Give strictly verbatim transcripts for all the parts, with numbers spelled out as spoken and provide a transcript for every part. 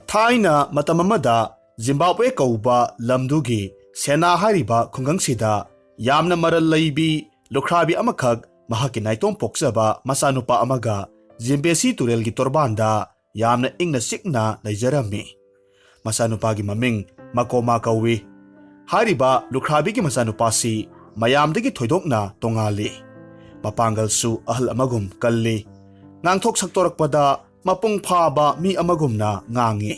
ꯊꯥꯏꯅ ꯃꯇꯝ ꯑꯃꯗ ꯖꯤꯝꯕꯥꯕ꯭ꯋꯦ ꯀꯧꯕ ꯂꯝꯗꯨꯒꯤ ꯁꯦꯅꯥ ꯍꯥꯏꯔꯤꯕ ꯈꯨꯡꯒꯪꯁꯤꯗ ꯌꯥꯝꯅ ꯃꯔꯜ ꯂꯩꯕꯤ ꯂꯨꯈ꯭ꯔꯥꯕꯤ ꯑꯃꯈꯛ ꯃꯍꯥꯛꯀꯤ ꯅꯥꯏꯇꯣꯝ ꯄꯣꯛꯆꯕ ꯃꯆꯥꯅꯨꯄꯥ ꯑꯃꯒ ꯖꯤꯝꯕꯦꯁꯤ ꯇꯨꯔꯦꯜꯒꯤ ꯇꯣꯔꯕꯥꯟꯗ ꯌꯥꯝꯅ ꯏꯪꯅ ꯆꯤꯛꯅ ꯂꯩꯖꯔꯝꯃꯤ꯫ ꯃꯆꯥꯅꯨꯄꯥꯒꯤ ꯃꯃꯤꯡ ꯃꯀꯣꯃꯥ ꯀꯧꯏ꯫ ꯍꯥꯏꯔꯤꯕ ꯂꯨꯈ꯭ꯔꯥꯕꯤꯒꯤ ꯃꯆꯥꯅꯨꯄꯥꯁꯤ ꯃꯌꯥꯝꯗꯒꯤ ꯊꯣꯏꯗꯣꯛꯅ ꯇꯣꯉꯥꯜꯂꯤ꯫ ꯃꯄꯥꯡꯒꯜꯁꯨ ꯑꯍꯜ ꯑꯃꯒꯨꯝ ꯀꯜꯂꯤ꯫ ꯉꯥꯡꯊꯣꯛ ꯁꯛꯇꯣꯔꯛꯄꯗ ꯃꯄꯨꯡ ꯐꯥꯕ ꯃꯤ ꯑꯃꯒꯨꯝꯅ ꯉꯥꯡꯏ꯫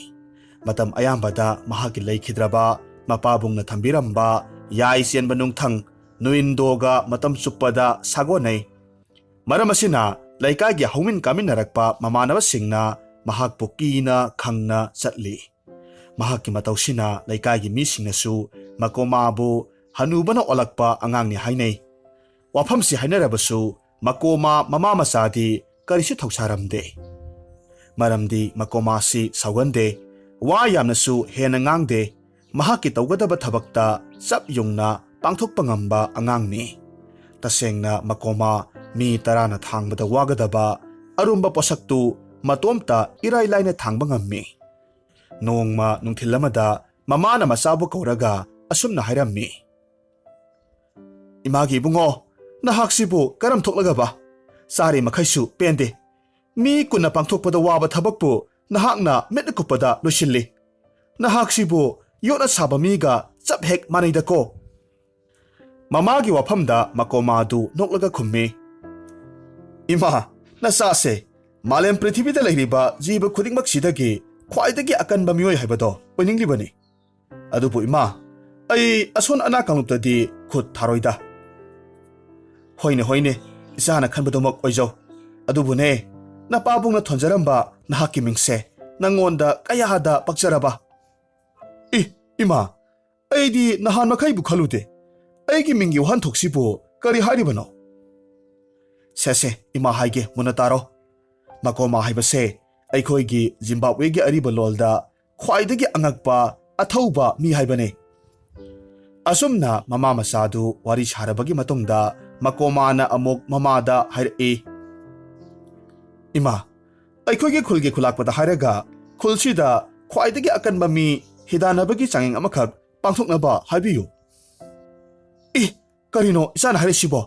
ꯃꯇꯝ ꯑꯌꯥꯝꯕꯗ ꯃꯍꯥꯛꯀꯤ ꯂꯩꯈꯤꯗ꯭ꯔꯕ ꯃꯄꯥꯕꯨꯡꯅ ꯊꯝꯕꯤꯔꯝꯕ ꯌꯥꯏ ꯆꯦꯟꯕ ꯅꯨꯡꯊꯪ ꯅꯨꯏꯟꯗꯣꯒ ꯃꯇꯝ ꯆꯨꯞꯄꯗ ꯁꯥꯒꯣꯟꯅꯩ꯫ ꯃꯔꯝ ꯑꯁꯤꯅ ꯂꯩꯀꯥꯏꯒꯤ ꯍꯧꯃꯤꯟ ꯀꯥꯃꯤꯟꯅꯔꯛꯄ ꯃꯃꯥꯟꯅꯕꯁꯤꯡꯅ ꯃꯍꯥꯛꯄꯨ ꯀꯤꯅ ꯈꯪꯅ ꯆꯠꯂꯤ꯫ ꯃꯍꯥꯛꯀꯤ ꯃꯇꯧꯁꯤꯅ ꯂꯩꯀꯥꯏꯒꯤ ꯃꯤꯁꯤꯡꯅꯁꯨ ꯃꯀꯣꯃꯥꯕꯨ ꯍꯅꯨꯕꯅ ꯑꯣꯜꯂꯛꯄ ꯑꯉꯥꯡꯅꯤ ꯍꯥꯏꯅꯩ꯫ ꯋꯥꯐꯝꯁꯤ ꯍꯥꯏꯅꯔꯕꯁꯨ ꯃꯀꯣꯃꯥ ꯃꯃꯥ ꯃꯆꯥꯗꯤ ꯀꯔꯤꯁꯨ ꯊꯧꯁꯥꯔꯝꯗꯦ꯫ ꯃꯔꯝꯗꯤ ꯃꯀꯣꯃꯥꯁꯤ ꯁꯥꯎꯒꯟꯗꯦ, ꯋꯥ ꯌꯥꯝꯅꯁꯨ ꯍꯦꯟꯅ ꯉꯥꯡꯗꯦ꯫ ꯃꯍꯥꯛꯀꯤ ꯇꯧꯒꯗꯕ ꯊꯕꯛꯇ ꯆꯞ ꯌꯨꯡꯅ ꯄꯥꯡꯊꯣꯛꯄ ꯉꯝꯕ ꯑꯉꯥꯡꯅꯤ꯫ ꯇꯁꯦꯡꯅ ꯃꯀꯣꯃꯥ ꯃꯤ ꯇꯔꯥꯅ ꯊꯥꯡꯕꯗ ꯋꯥꯒꯗꯕ ꯑꯔꯨꯝꯕ ꯄꯣꯠꯁꯛꯇꯨ ꯃꯇꯣꯝꯇ ꯏꯔꯥꯏ ꯂꯥꯏꯅ ꯊꯥꯡꯕ ꯉꯝꯃꯤ꯫ ꯅꯣꯡꯃ ꯅꯨꯡꯊꯤꯜ ꯑꯃꯗ ꯃꯃꯥꯅ ꯃꯆꯥꯕꯨ ꯀꯧꯔꯒ ꯑꯁꯨꯝꯅ ꯍꯥꯏꯔꯝꯃꯤ, "ꯏꯃꯥꯒꯤ ꯏꯕꯨꯡꯉꯣ, ꯅꯍꯥꯛꯁꯤꯕꯨ ꯀꯔꯝ ꯊꯣꯛꯂꯒꯕ? ꯆꯥꯔꯤ ꯃꯈꯩꯁꯨ ꯄꯦꯟꯗꯦ꯫ ꯃꯤ ꯀꯨꯟꯅ ꯄꯥꯡꯊꯣꯛꯄꯗ ꯋꯥꯕ ꯊꯕꯛꯄꯨ ꯅꯍꯥꯛꯅ ꯃꯤꯠ ꯀꯨꯞꯄꯗ ꯂꯣꯏꯁꯤꯜꯂꯤ꯫ ꯅꯍꯥꯛꯁꯤꯕꯨ ꯌꯣꯠꯅ ꯁꯥꯕ ꯃꯤꯒ ꯆꯞ ꯍꯦꯛ ꯃꯥꯟꯅꯩꯗꯀꯣ?" ꯃꯃꯥꯒꯤ ꯋꯥꯐꯝꯗ ꯃꯀꯣꯃꯥꯗꯨ ꯅꯣꯛꯂꯒ ꯈꯨꯝꯃꯤ, "ꯏꯃꯥ, ꯅꯆꯥꯁꯦ ꯃꯥꯂꯦꯝ ꯄ꯭ꯔꯤꯊꯤꯕꯤꯗ ꯂꯩꯔꯤꯕ ꯖꯤꯕ ꯈꯨꯗꯤꯡꯃꯛꯁꯤꯗꯒꯤ ꯈ꯭ꯋꯥꯏꯗꯒꯤ ꯑꯀꯟꯕ ꯃꯤꯑꯣꯏ ꯍꯥꯏꯕꯗꯣ ꯑꯣꯏꯅꯤꯡꯂꯤꯕꯅꯤ꯫ ꯑꯗꯨꯕꯨ ꯏꯃꯥ, ꯑꯩ ꯑꯁꯣꯟ ꯑꯅꯥ ꯀꯥꯡꯂꯨꯞꯇꯗꯤ ꯈꯨꯠ ꯊꯥꯔꯣꯏꯗ꯫" "ꯍꯣꯏꯅꯦ, ꯍꯣꯏꯅꯦ, ꯏꯆꯥꯅ ꯈꯟꯕꯗꯨꯃꯛ ꯑꯣꯏꯖꯧ꯫ ꯑꯗꯨꯕꯨꯅꯦ, ꯅꯄꯥꯕꯨꯡꯅ ꯊꯣꯟꯖꯔꯝꯕ ꯅꯍꯥꯛꯀꯤ ꯃꯤꯡꯁꯦ ꯅꯪꯉꯣꯟꯗ ꯀꯌꯥꯗ ꯄꯛꯆꯔꯕ?" "ꯏ, ꯏꯃꯥ, ꯑꯩꯗꯤ ꯅꯍꯥꯟ ꯃꯈꯩꯕꯨ ꯈꯜꯂꯨꯗꯦ꯫ ꯑꯩꯒꯤ ꯃꯤꯡꯒꯤ ꯋꯥꯍꯟꯊꯣꯛꯁꯤꯕꯨ ꯀꯔꯤ ꯍꯥꯏꯔꯤꯕꯅꯣ?" "ꯁꯦ, ꯁꯦ, ꯏꯃꯥ ꯍꯥꯏꯒꯦ, ꯃꯨꯟꯅ ꯇꯥꯔꯣ꯫ ꯃꯀꯣꯃꯥ ꯍꯥꯏꯕꯁꯦ ꯑꯩꯈꯣꯏꯒꯤ ꯖꯤꯝꯕꯥꯕ꯭ꯋꯦꯒꯤ ꯑꯔꯤꯕ ꯂꯣꯜꯗ ꯈ꯭ꯋꯥꯏꯗꯒꯤ ꯑꯉꯛꯄ, ꯑꯊꯧꯕ ꯃꯤ ꯍꯥꯏꯕꯅꯤ꯫" ꯑꯁꯨꯝꯅ ꯃꯃꯥ ꯃꯆꯥꯗꯨ ꯋꯥꯔꯤ ꯁꯥꯔꯕꯒꯤ ꯃꯇꯨꯡꯗ ꯃꯀꯣꯃꯥꯅ ꯑꯃꯨꯛ ꯃꯃꯥꯗ ꯍꯥꯏꯔꯛꯏ, "ꯏꯃꯥ, ꯑꯩꯈꯣꯏꯒꯤ ꯈꯨꯜꯒꯤ ꯈꯨꯂꯥꯛꯄꯗ ꯍꯥꯏꯔꯒ ꯈꯨꯜꯁꯤꯗ ꯈ꯭ꯋꯥꯏꯗꯒꯤ ꯑꯀꯟꯕ ꯃꯤ ꯍꯤꯗꯥꯟꯅꯕꯒꯤ ꯆꯥꯡꯌꯦꯡ ꯑꯃꯈꯛ ꯄꯥꯡꯊꯣꯛꯅꯕ ꯍꯥꯏꯕꯤꯌꯨ꯫ ꯏ, ꯀꯔꯤꯅꯣ ꯏꯆꯥꯅ ꯍꯥꯏꯔꯤꯁꯤꯕꯣ?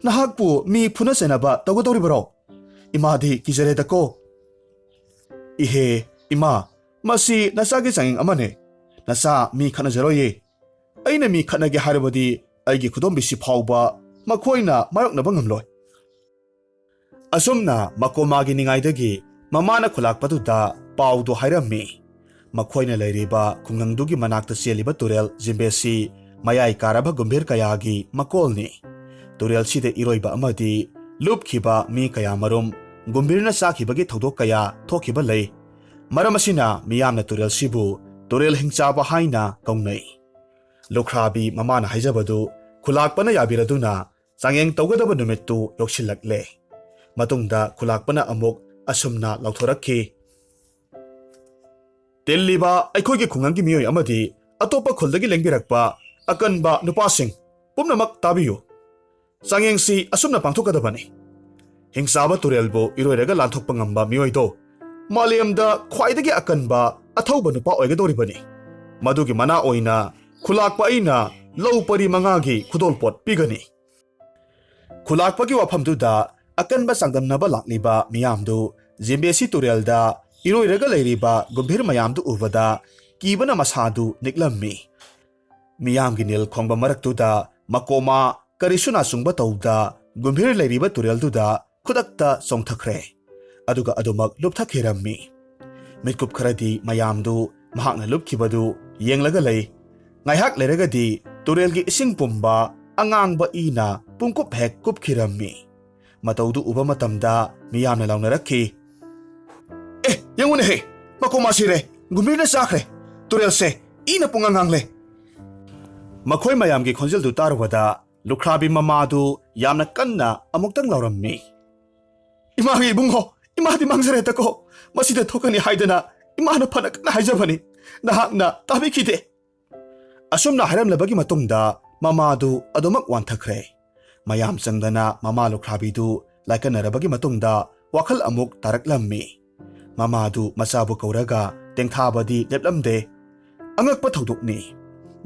ꯅꯍꯥꯛꯄꯨ ꯃꯤ ꯐꯨꯅ ꯆꯩꯅꯕ ꯇꯧꯒꯗꯧꯔꯤꯕꯔꯣ? ꯏꯃꯥꯗꯤ ꯀꯤꯖꯔꯦꯗꯀꯣ꯫ ꯏꯍꯦ, ꯏꯃꯥ, ꯃꯁꯤ ꯅꯆꯥꯒꯤ ꯆꯥꯡꯌꯦꯡ ꯑꯃꯅꯦ꯫ ꯅꯆꯥ ꯃꯤ ꯈꯠꯅꯖꯔꯣꯏꯌꯦ꯫ ꯑꯩꯅ ꯃꯤ ꯈꯠꯅꯒꯦ ꯍꯥꯏꯔꯕꯗꯤ ꯑꯩꯒꯤ ꯈꯨꯗꯣꯝꯕꯤꯁꯤ ꯐꯥꯎꯕ ꯃꯈꯣꯏꯅ ꯃꯥꯌꯣꯛꯅꯕ ꯉꯝꯂꯣꯏ꯫ ꯑꯁꯨꯝꯅ ꯃꯀꯣꯃꯥꯒꯤ ꯅꯤꯡꯉꯥꯏꯗꯒꯤ ꯃꯃꯥꯅ ꯈꯨꯂꯥꯛꯄꯗꯨꯗ ꯄꯥꯎꯗꯨ ꯍꯥꯏꯔꯝꯃꯤ꯫ ꯃꯈꯣꯏꯅ ꯂꯩꯔꯤꯕ ꯈꯨꯡꯒꯪꯗꯨꯒꯤ ꯃꯅꯥꯛꯇ ꯆꯦꯜꯂꯤꯕ ꯇꯨꯔꯦꯜ ꯖꯤꯝꯕꯦꯁꯤ ꯃꯌꯥꯏ ꯀꯥꯔꯕ ꯒꯨꯝꯚꯤꯔ ꯀꯌꯥꯒꯤ ꯃꯀꯣꯜꯅꯤ꯫ ꯇꯨꯔꯦꯜꯁꯤꯗ ꯏꯔꯣꯏꯕ ꯑꯃꯗꯤ ꯂꯨꯞꯈꯤꯕ ꯃꯤ ꯀꯌꯥꯃꯔꯨꯝ ꯒꯨꯝꯚꯤꯔꯅ ꯆꯥꯈꯤꯕꯒꯤ ꯊꯧꯗꯣꯛ ꯀꯌꯥ ꯊꯣꯛꯈꯤꯕ ꯂꯩ꯫ ꯃꯔꯝ ꯑꯁꯤꯅ ꯃꯤꯌꯥꯝꯅ ꯇꯨꯔꯦꯜꯁꯤꯕꯨ ꯇꯨꯔꯦꯜ ꯍꯤꯡꯆꯥꯕ ꯍꯥꯏꯅ ꯀꯧꯅꯩ꯫ ꯂꯨꯈ꯭ꯔꯥꯕꯤ ꯃꯃꯥꯅ ꯍꯥꯏꯖꯕꯗꯨ ꯈꯨꯂꯥꯛꯄꯅ ꯌꯥꯕꯤꯔꯗꯨꯅ ꯆꯥꯡꯌꯦꯡ ꯇꯧꯒꯗꯕ ꯅꯨꯃꯤꯠꯇꯨ ꯌꯧꯁꯤꯜꯂꯛꯂꯦ꯫ ꯃꯇꯨꯡꯗ ꯈꯨꯂꯥꯛꯄꯅ ꯑꯃꯨꯛ ꯑꯁꯨꯝꯅ ꯂꯥꯎꯊꯣꯔꯛꯈꯤ, "ꯇꯤꯜꯂꯤꯕ ꯑꯩꯈꯣꯏꯒꯤ ꯈꯨꯡꯒꯪꯒꯤ ꯃꯤꯑꯣꯏ ꯑꯃꯗꯤ ꯑꯇꯣꯞꯄ ꯈꯨꯜꯗꯒꯤ ꯂꯦꯡꯕꯤꯔꯛꯄ ꯑꯀꯟꯕ ꯅꯨꯄꯥꯁꯤꯡ ꯄꯨꯝꯅꯃꯛ ꯇꯥꯕꯤꯌꯨ꯫ ꯆꯥꯡꯌꯦꯡꯁꯤ ꯑꯁꯨꯝꯅ ꯄꯥꯡꯊꯣꯛꯀꯗꯕꯅꯤ꯫ ꯍꯤꯡꯆꯥꯕ ꯇꯨꯔꯦꯜꯕꯨ ꯏꯔꯣꯏꯔꯒ ꯂꯥꯟꯊꯣꯛꯄ ꯉꯝꯕ ꯃꯤꯑꯣꯏꯗꯣ ꯃꯥꯂꯦꯝꯗ ꯈ꯭ꯋꯥꯏꯗꯒꯤ ꯑꯀꯟꯕ ꯑꯊꯧꯕ ꯅꯨꯄꯥ ꯑꯣꯏꯒꯗꯧꯔꯤꯕꯅꯤ꯫ ꯃꯗꯨꯒꯤ ꯃꯅꯥ ꯑꯣꯏꯅ ꯈꯨꯂꯥꯛꯄ ꯑꯩꯅ ꯂꯧ ꯄꯔꯤ ꯃꯉꯥꯒꯤ ꯈꯨꯗꯣꯜꯄꯣꯠ ꯄꯤꯒꯅꯤ꯫" ꯈꯨꯂꯥꯛꯄꯒꯤ ꯋꯥꯐꯝꯗꯨꯗ ꯑꯀꯟꯕ ꯆꯥꯡꯗꯝꯅꯕ ꯂꯥꯛꯂꯤꯕ ꯃꯤꯌꯥꯝꯗꯨ ꯖꯤꯝꯕꯦꯁꯤ ꯇꯨꯔꯦꯜꯗ ꯏꯔꯣꯏꯔꯒ ꯂꯩꯔꯤꯕ ꯒꯨꯝꯚꯤꯔ ꯃꯌꯥꯝꯗꯨ ꯎꯕꯗ ꯀꯤꯕꯅ ꯃꯁꯥꯗꯨ ꯅꯤꯛꯂꯝꯃꯤ꯫ ꯃꯤꯌꯥꯝꯒꯤ ꯅꯤꯜ ꯈꯣꯡꯕ ꯃꯔꯛꯇꯨꯗ ꯃꯀꯣꯃꯥ ꯀꯔꯤꯁꯨ ꯅꯥꯆꯨꯡꯕ ꯇꯧꯗ ꯒꯨꯝꯚꯤꯔ ꯂꯩꯔꯤꯕ ꯇꯨꯔꯦꯜꯗꯨꯗ ꯈꯨꯗꯛꯇ ꯆꯣꯡꯊꯈ꯭ꯔꯦ꯫ ꯑꯗꯨꯒ ꯑꯗꯨꯃꯛ ꯂꯨꯞꯊꯈꯤꯔꯝꯃꯤ꯫ ꯃꯤꯠꯀꯨꯞ ꯈꯔꯗꯤ ꯃꯌꯥꯝꯗꯨ ꯃꯍꯥꯛꯅ ꯂꯨꯞꯈꯤꯕꯗꯨ ꯌꯦꯡꯂꯒ ꯂꯩ꯫ ꯉꯥꯏꯍꯥꯛ ꯂꯩꯔꯒꯗꯤ ꯇꯨꯔꯦꯜꯒꯤ ꯏꯁꯤꯡ ꯄꯨꯝꯕ ꯑꯉꯥꯡꯕ ꯏꯅ ꯄꯨꯡꯀꯨꯞ ꯍꯦꯛ ꯀꯨꯞꯈꯤꯔꯝꯃꯤ꯫ ꯃꯇꯧꯗꯨ ꯎꯕ ꯃꯇꯝꯗ ꯃꯤꯌꯥꯝꯅ ꯂꯥꯎꯅꯔꯛꯈꯤ, "ꯑꯦ, ꯌꯦꯡꯉꯨꯅꯦꯍꯦ, ꯃꯀꯣꯃꯥ ꯁꯤꯔꯦ, ꯒꯨꯝꯚꯤꯔꯅ ꯆꯥꯈ꯭ꯔꯦ, ꯇꯨꯔꯦꯜꯁꯦ ꯏꯅ ꯄꯨꯡꯉꯥꯡ ꯉꯥꯡꯂꯦ!" ꯃꯈꯣꯏ ꯃꯌꯥꯝꯒꯤ ꯈꯣꯟꯖꯦꯜꯗꯨ ꯇꯥꯔꯨꯕꯗ ꯂꯨꯈ꯭ꯔꯥꯕꯤ ꯃꯃꯥꯗꯨ ꯌꯥꯝꯅ ꯀꯟꯅ ꯑꯃꯨꯛꯇꯪ ꯂꯥꯎꯔꯝꯃꯤ, "ꯏꯃꯥꯒꯤ ꯏꯕꯨꯡꯉꯣ, ꯏꯃꯥꯗꯤ ꯃꯥꯡꯖꯔꯦꯗꯀꯣ꯫ ꯃꯁꯤꯗ ꯊꯣꯛꯀꯅꯤ ꯍꯥꯏꯗꯅ ꯏꯃꯥꯅ ꯐꯅ ꯀꯟꯅ ꯍꯥꯏꯖꯕꯅꯤ, ꯅꯍꯥꯛꯅ ꯇꯥꯕꯤꯈꯤꯗꯦ꯫" ꯑꯁꯨꯝꯅ ꯍꯥꯏꯔꯝꯂꯕꯒꯤ ꯃꯇꯨꯡꯗ ꯃꯃꯥꯗꯨ ꯑꯗꯨꯃꯛ ꯋꯥꯟꯊꯈ꯭ꯔꯦ꯫ ꯃꯌꯥꯝ ꯆꯪꯗꯅ ꯃꯃꯥ ꯂꯨꯈ꯭ꯔꯥꯕꯤꯗꯨ ꯂꯥꯏꯀꯠꯅꯔꯕꯒꯤ ꯃꯇꯨꯡꯗ ꯋꯥꯈꯜ ꯑꯃꯨꯛ ꯇꯥꯔꯛꯂꯝꯃꯤ꯫ ꯃꯃꯥꯗꯨ ꯃꯆꯥꯕꯨ ꯀꯧꯔꯒ ꯇꯦꯡꯊꯥꯕꯗꯤ ꯂꯦꯞꯂꯝꯗꯦ꯫ ꯑꯉꯛꯄ ꯊꯧꯗꯣꯛꯅꯤ꯫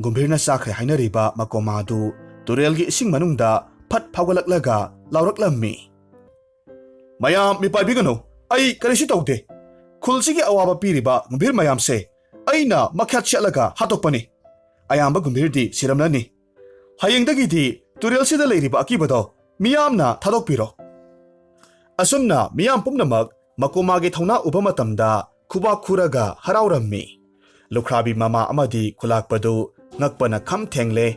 ꯒꯨꯝꯚꯤꯔꯅ ꯆꯥꯈ꯭ꯔꯦ ꯍꯥꯏꯅꯔꯤꯕ ꯃꯀꯣꯃꯥꯗꯨ ꯇꯨꯔꯦꯜꯒꯤ ꯏꯁꯤꯡ ꯃꯅꯨꯡꯗ ꯐꯠ ꯐꯥꯎꯒꯠꯂꯛꯂꯒ ꯂꯥꯎꯔꯛꯂꯝꯃꯤ꯫ "ꯃꯌꯥꯝ ꯃꯤꯄꯥꯏꯕꯤꯒꯅꯨ, ꯑꯩ ꯀꯔꯤꯁꯨ ꯇꯧꯗꯦ꯫ ꯈꯨꯜꯁꯤꯒꯤ ꯑꯋꯥꯕ ꯄꯤꯔꯤꯕ ꯒꯨꯝꯚꯤꯔ ꯃꯌꯥꯝꯁꯦ ꯑꯩꯅ ꯃꯈ꯭ꯌꯥꯠ ꯁꯦꯠꯂꯒ ꯍꯥꯠꯇꯣꯛꯄꯅꯤ꯫ ꯑꯌꯥꯝꯕ ꯒꯨꯝꯚꯤꯔꯗꯤ ꯁꯤꯔꯝꯂꯅꯤ꯫ ꯍꯌꯦꯡꯗꯒꯤꯗꯤ ꯇꯨꯔꯦꯜꯁꯤꯗ ꯂꯩꯔꯤꯕ ꯑꯀꯤꯕꯗꯣ ꯃꯤꯌꯥꯝꯅ ꯊꯥꯗꯣꯛꯄꯤꯔꯣ꯫" ꯑꯁꯨꯝꯅ ꯃꯤꯌꯥꯝ ꯄꯨꯝꯅꯃꯛ ꯃꯀꯣꯃꯥꯒꯤ ꯊꯧꯅꯥ ꯎꯕ ꯃꯇꯝꯗ ꯈꯨꯕꯥꯛ ꯈꯨꯔꯒ ꯍꯔꯥꯎꯔꯝꯃꯤ꯫ ꯂꯨꯈ꯭ꯔꯥꯕꯤ ꯃꯃꯥ ꯑꯃꯗꯤ ꯈꯨꯂꯥꯛꯄꯗꯨ ꯉꯛꯄꯅ ꯈꯝ ꯊꯦꯡꯂꯦ꯫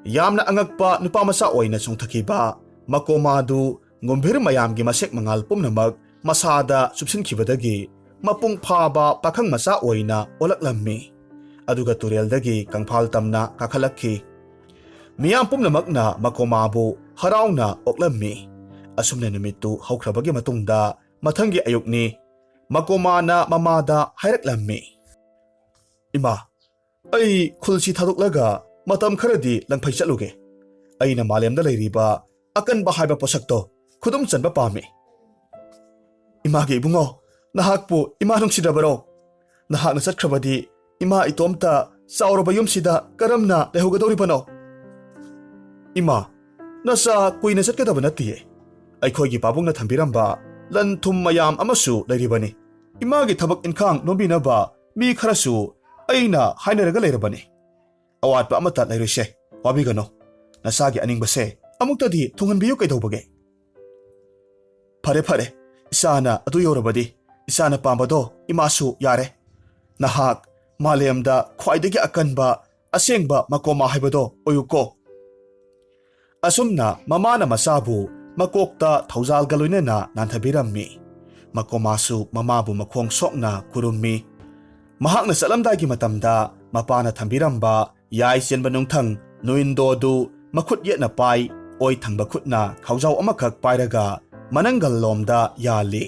ꯌꯥꯝꯅ ꯑꯉꯛꯄ ꯅꯨꯄꯥ ꯃꯆꯥ ꯑꯣꯏꯅ ꯆꯣꯡꯊꯈꯤꯕ ꯃꯀꯣꯃꯥꯗꯨ ꯒꯨꯝꯚꯤꯔ ꯃꯌꯥꯝꯒꯤ ꯃꯁꯦꯛ ꯃꯉꯥꯜ ꯄꯨꯝꯅꯃꯛ ꯃꯁꯥꯗ ꯆꯨꯞꯁꯤꯟꯈꯤꯕꯗꯒꯤ ꯃꯄꯨꯡ ꯐꯥꯕ ꯄꯥꯈꯪ ꯃꯆꯥ ꯑꯣꯏꯅ ꯑꯣꯜꯂꯛꯂꯝꯃꯤ꯫ ꯑꯗꯨꯒ ꯇꯨꯔꯦꯜꯗꯒꯤ ꯀꯪꯐꯥꯜ ꯇꯝꯅ ꯀꯥꯈꯠꯂꯛꯈꯤ꯫ ꯃꯤꯌꯥꯝ ꯄꯨꯝꯅꯃꯛꯅ ꯃꯀꯣꯃꯥꯕꯨ ꯍꯔꯥꯎꯅ ꯑꯣꯛꯂꯝꯃꯤ꯫ ꯑꯁꯨꯝꯅ ꯅꯨꯃꯤꯠꯇꯨ ꯍꯧꯈ꯭ꯔꯕꯒꯤ ꯃꯇꯨꯡꯗ ꯃꯊꯪꯒꯤ ꯑꯌꯨꯛꯅꯤ꯫ ꯃꯀꯣꯃꯥꯅ ꯃꯃꯥꯗ ꯍꯥꯏꯔꯛꯂꯝꯃꯤ, "ꯏꯃꯥ, ꯑꯩ ꯈꯨꯜꯁꯤ ꯊꯥꯗꯣꯛꯂꯒ ꯃꯇꯝ ꯈꯔꯗꯤ ꯂꯪꯐꯩ ꯆꯠꯂꯨꯒꯦ꯫ ꯑꯩꯅ ꯃꯥꯂꯦꯝꯗ ꯂꯩꯔꯤꯕ ꯑꯀꯟꯕ ꯍꯥꯏꯕ ꯄꯣꯠꯁꯛꯇꯣ ꯈꯨꯗꯨꯝ ꯆꯟꯕ ꯄꯥꯝꯃꯤ꯫" "ꯏꯃꯥꯒꯤ ꯏꯕꯨꯡꯉꯣ, ꯅꯍꯥꯛꯄꯨ ꯏꯃꯥ ꯅꯨꯡꯁꯤꯗ꯭ꯔꯕꯔꯣ? ꯅꯍꯥꯛꯅ ꯆꯠꯈ꯭ꯔꯕꯗꯤ ꯏꯃꯥ ꯏꯇꯣꯝꯇ ꯆꯥꯎꯔꯕ ꯌꯨꯝꯁꯤꯗ ꯀꯔꯝꯅ ꯂꯩꯍꯧꯒꯗꯧꯔꯤꯕꯅꯣ?" "ꯏꯃꯥ, ꯅꯆꯥ ꯀꯨꯏꯅ ꯆꯠꯀꯗꯕ ꯅꯠꯇꯤꯌꯦ꯫ ꯑꯩꯈꯣꯏꯒꯤ ꯄꯥꯕꯨꯡꯅ ꯊꯝꯕꯤꯔꯝꯕ ꯂꯟ ꯊꯨꯝ ꯃꯌꯥꯝ ꯑꯃꯁꯨ ꯂꯩꯔꯤꯕꯅꯤ꯫ ꯏꯃꯥꯒꯤ ꯊꯕꯛ ꯏꯟꯈꯥꯡ ꯅꯣꯝꯕꯤꯅꯕ ꯃꯤ ꯈꯔꯁꯨ ꯑꯩꯅ ꯍꯥꯏꯅꯔꯒ ꯂꯩꯔꯕꯅꯤ꯫ ꯑꯋꯥꯠꯄ ꯑꯃꯠꯇ ꯂꯩꯔꯣꯏꯁꯦ, ꯋꯥꯕꯤꯒꯅꯨ꯫ ꯅꯆꯥꯒꯤ ꯑꯅꯤꯡꯕꯁꯦ ꯑꯃꯨꯛꯇꯗꯤ ꯊꯨꯡꯍꯟꯕꯤꯌꯨ ꯀꯩꯗꯧꯕꯒꯦ?" "ꯐꯔꯦ, ꯐꯔꯦ, ꯏꯆꯥꯅ ꯑꯗꯨ ꯌꯧꯔꯕꯗꯤ ꯏꯆꯥꯅ ꯄꯥꯝꯕꯗꯣ ꯏꯃꯥꯁꯨ ꯌꯥꯔꯦ꯫ ꯅꯍꯥꯛ ꯃꯥꯂꯦꯝꯗ ꯈ꯭ꯋꯥꯏꯗꯒꯤ ꯑꯀꯟꯕ ꯑꯁꯦꯡꯕ ꯃꯀꯣꯃꯥ ꯍꯥꯏꯕꯗꯣ ꯑꯣꯏꯌꯨꯀꯣ꯫" ꯑꯁꯨꯝꯅ ꯃꯃꯥꯅ ꯃꯆꯥꯕꯨ ꯃꯀꯣꯛꯇ ꯊꯧꯖꯥꯜꯒ ꯂꯣꯏꯅꯅ ꯅꯥꯟꯊꯕꯤꯔꯝꯃꯤ꯫ ꯃꯀꯣꯃꯥꯁꯨ ꯃꯃꯥꯕꯨ ꯃꯈꯣꯡ ꯁꯣꯛꯅ ꯈꯨꯔꯨꯝꯃꯤ꯫ ꯃꯍꯥꯛꯅ ꯆꯠꯂꯝꯗꯥꯏꯒꯤ ꯃꯇꯝꯗ ꯃꯄꯥꯅ ꯊꯝꯕꯤꯔꯝꯕ ꯌꯥꯏ ꯆꯦꯟꯕ ꯅꯨꯡꯊꯪ ꯅꯨꯏꯟꯗꯣꯗꯨ ꯃꯈꯨꯠ ꯌꯦꯠꯅ ꯄꯥꯏ, ꯑꯣꯏ ꯊꯪꯕ ꯈꯨꯠꯅ ꯈꯥꯎꯖꯥꯎ ꯑꯃꯈꯛ ꯄꯥꯏꯔꯒ ꯃꯅꯪꯒꯜ ꯂꯣꯝꯗ ꯌꯥꯜꯂꯤ꯫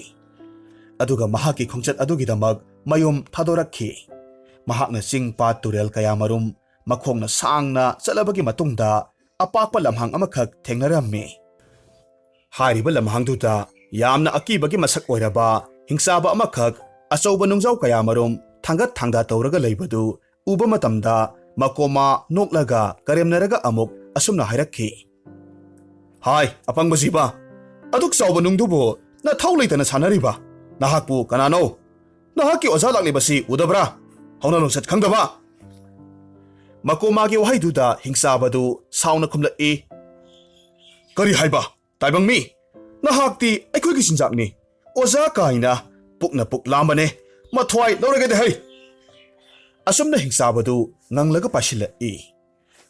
ꯑꯗꯨꯒ ꯃꯍꯥꯛꯀꯤ ꯈꯣꯡꯆꯠ ꯑꯗꯨꯒꯤꯗꯃꯛ ꯃꯌꯨꯝ ꯊꯥꯗꯣꯔꯛꯈꯤ꯫ ꯃꯍꯥꯛꯅ ꯆꯤꯡ ꯄꯥꯠ ꯇꯨꯔꯦꯜ ꯀꯌꯥꯃꯔꯨꯝ ꯃꯈꯣꯡꯅ ꯁꯥꯡꯅ ꯆꯠꯂꯕꯒꯤ ꯃꯇꯨꯡꯗ ꯑꯄꯥꯛꯄ ꯂꯝꯍꯥꯡ ꯑꯃꯈꯛ ꯊꯦꯡꯅꯔꯝꯃꯤ꯫ ꯍꯥꯏꯔꯤꯕ ꯂꯝꯍꯥꯡꯗꯨꯗ ꯌꯥꯝꯅ ꯑꯀꯤꯕꯒꯤ ꯃꯁꯛ ꯑꯣꯏꯔꯕ ꯍꯤꯡꯆꯥꯕ ꯑꯃꯈꯛ ꯑꯆꯧꯕ ꯅꯨꯡꯖꯥꯎ ꯀꯌꯥꯃꯔꯨꯝ ꯊꯥꯡꯒꯠ ꯊꯥꯡꯗ ꯇꯧꯔꯒ ꯂꯩꯕꯗꯨ ꯎꯕ ꯃꯇꯝꯗ ꯃꯀꯣꯃꯥ ꯅꯣꯛꯂꯒ ꯀꯔꯦꯝꯅꯔꯒ ꯑꯃꯨꯛ ꯑꯁꯨꯝꯅ ꯍꯥꯏꯔꯛꯈꯤ, "ꯍꯥꯏ, ꯑꯄꯪꯕ ꯖꯤꯕ, ꯑꯗꯨꯛ ꯆꯥꯎꯕ ꯅꯨꯡꯗꯨꯕꯨ ꯅꯊꯧ ꯂꯩꯇꯅ ꯁꯥꯟꯅꯔꯤꯕ ꯅꯍꯥꯛꯄꯨ ꯀꯅꯥꯅꯣ? ꯅꯍꯥꯛꯀꯤ ꯑꯣꯖꯥ ꯂꯥꯛꯂꯤꯕꯁꯤ ꯎꯗꯕ꯭ꯔꯥ? ꯍꯧꯅ ꯂꯣꯟꯆꯠ ꯈꯪꯗꯕ!" ꯃꯀꯣꯃꯥꯒꯤ ꯋꯥꯍꯩꯗꯨꯗ ꯍꯤꯡꯆꯥꯕꯗꯨ ꯁꯥꯎꯅ ꯈꯨꯝꯂꯛꯏ, "ꯀꯔꯤ ꯍꯥꯏꯕ? ꯇꯥꯏꯕꯪ ꯃꯤ, ꯅꯍꯥꯛꯇꯤ ꯑꯩꯈꯣꯏꯒꯤ ꯆꯤꯟꯖꯥꯛꯅꯤ꯫ ꯑꯣꯖꯥ ꯀꯥꯏꯅ ꯄꯨꯛꯅ ꯄꯨꯛ ꯂꯥꯝꯕꯅꯦ꯫ ꯃꯊ꯭ꯋꯥꯏ ꯂꯧꯔꯒꯦꯗ ꯍꯩ!" ꯑꯁꯨꯝꯅ ꯍꯤꯡꯆꯥꯕꯗꯨ ꯉꯪꯂꯒ ꯄꯥꯏꯁꯤꯜꯂꯛꯏ꯫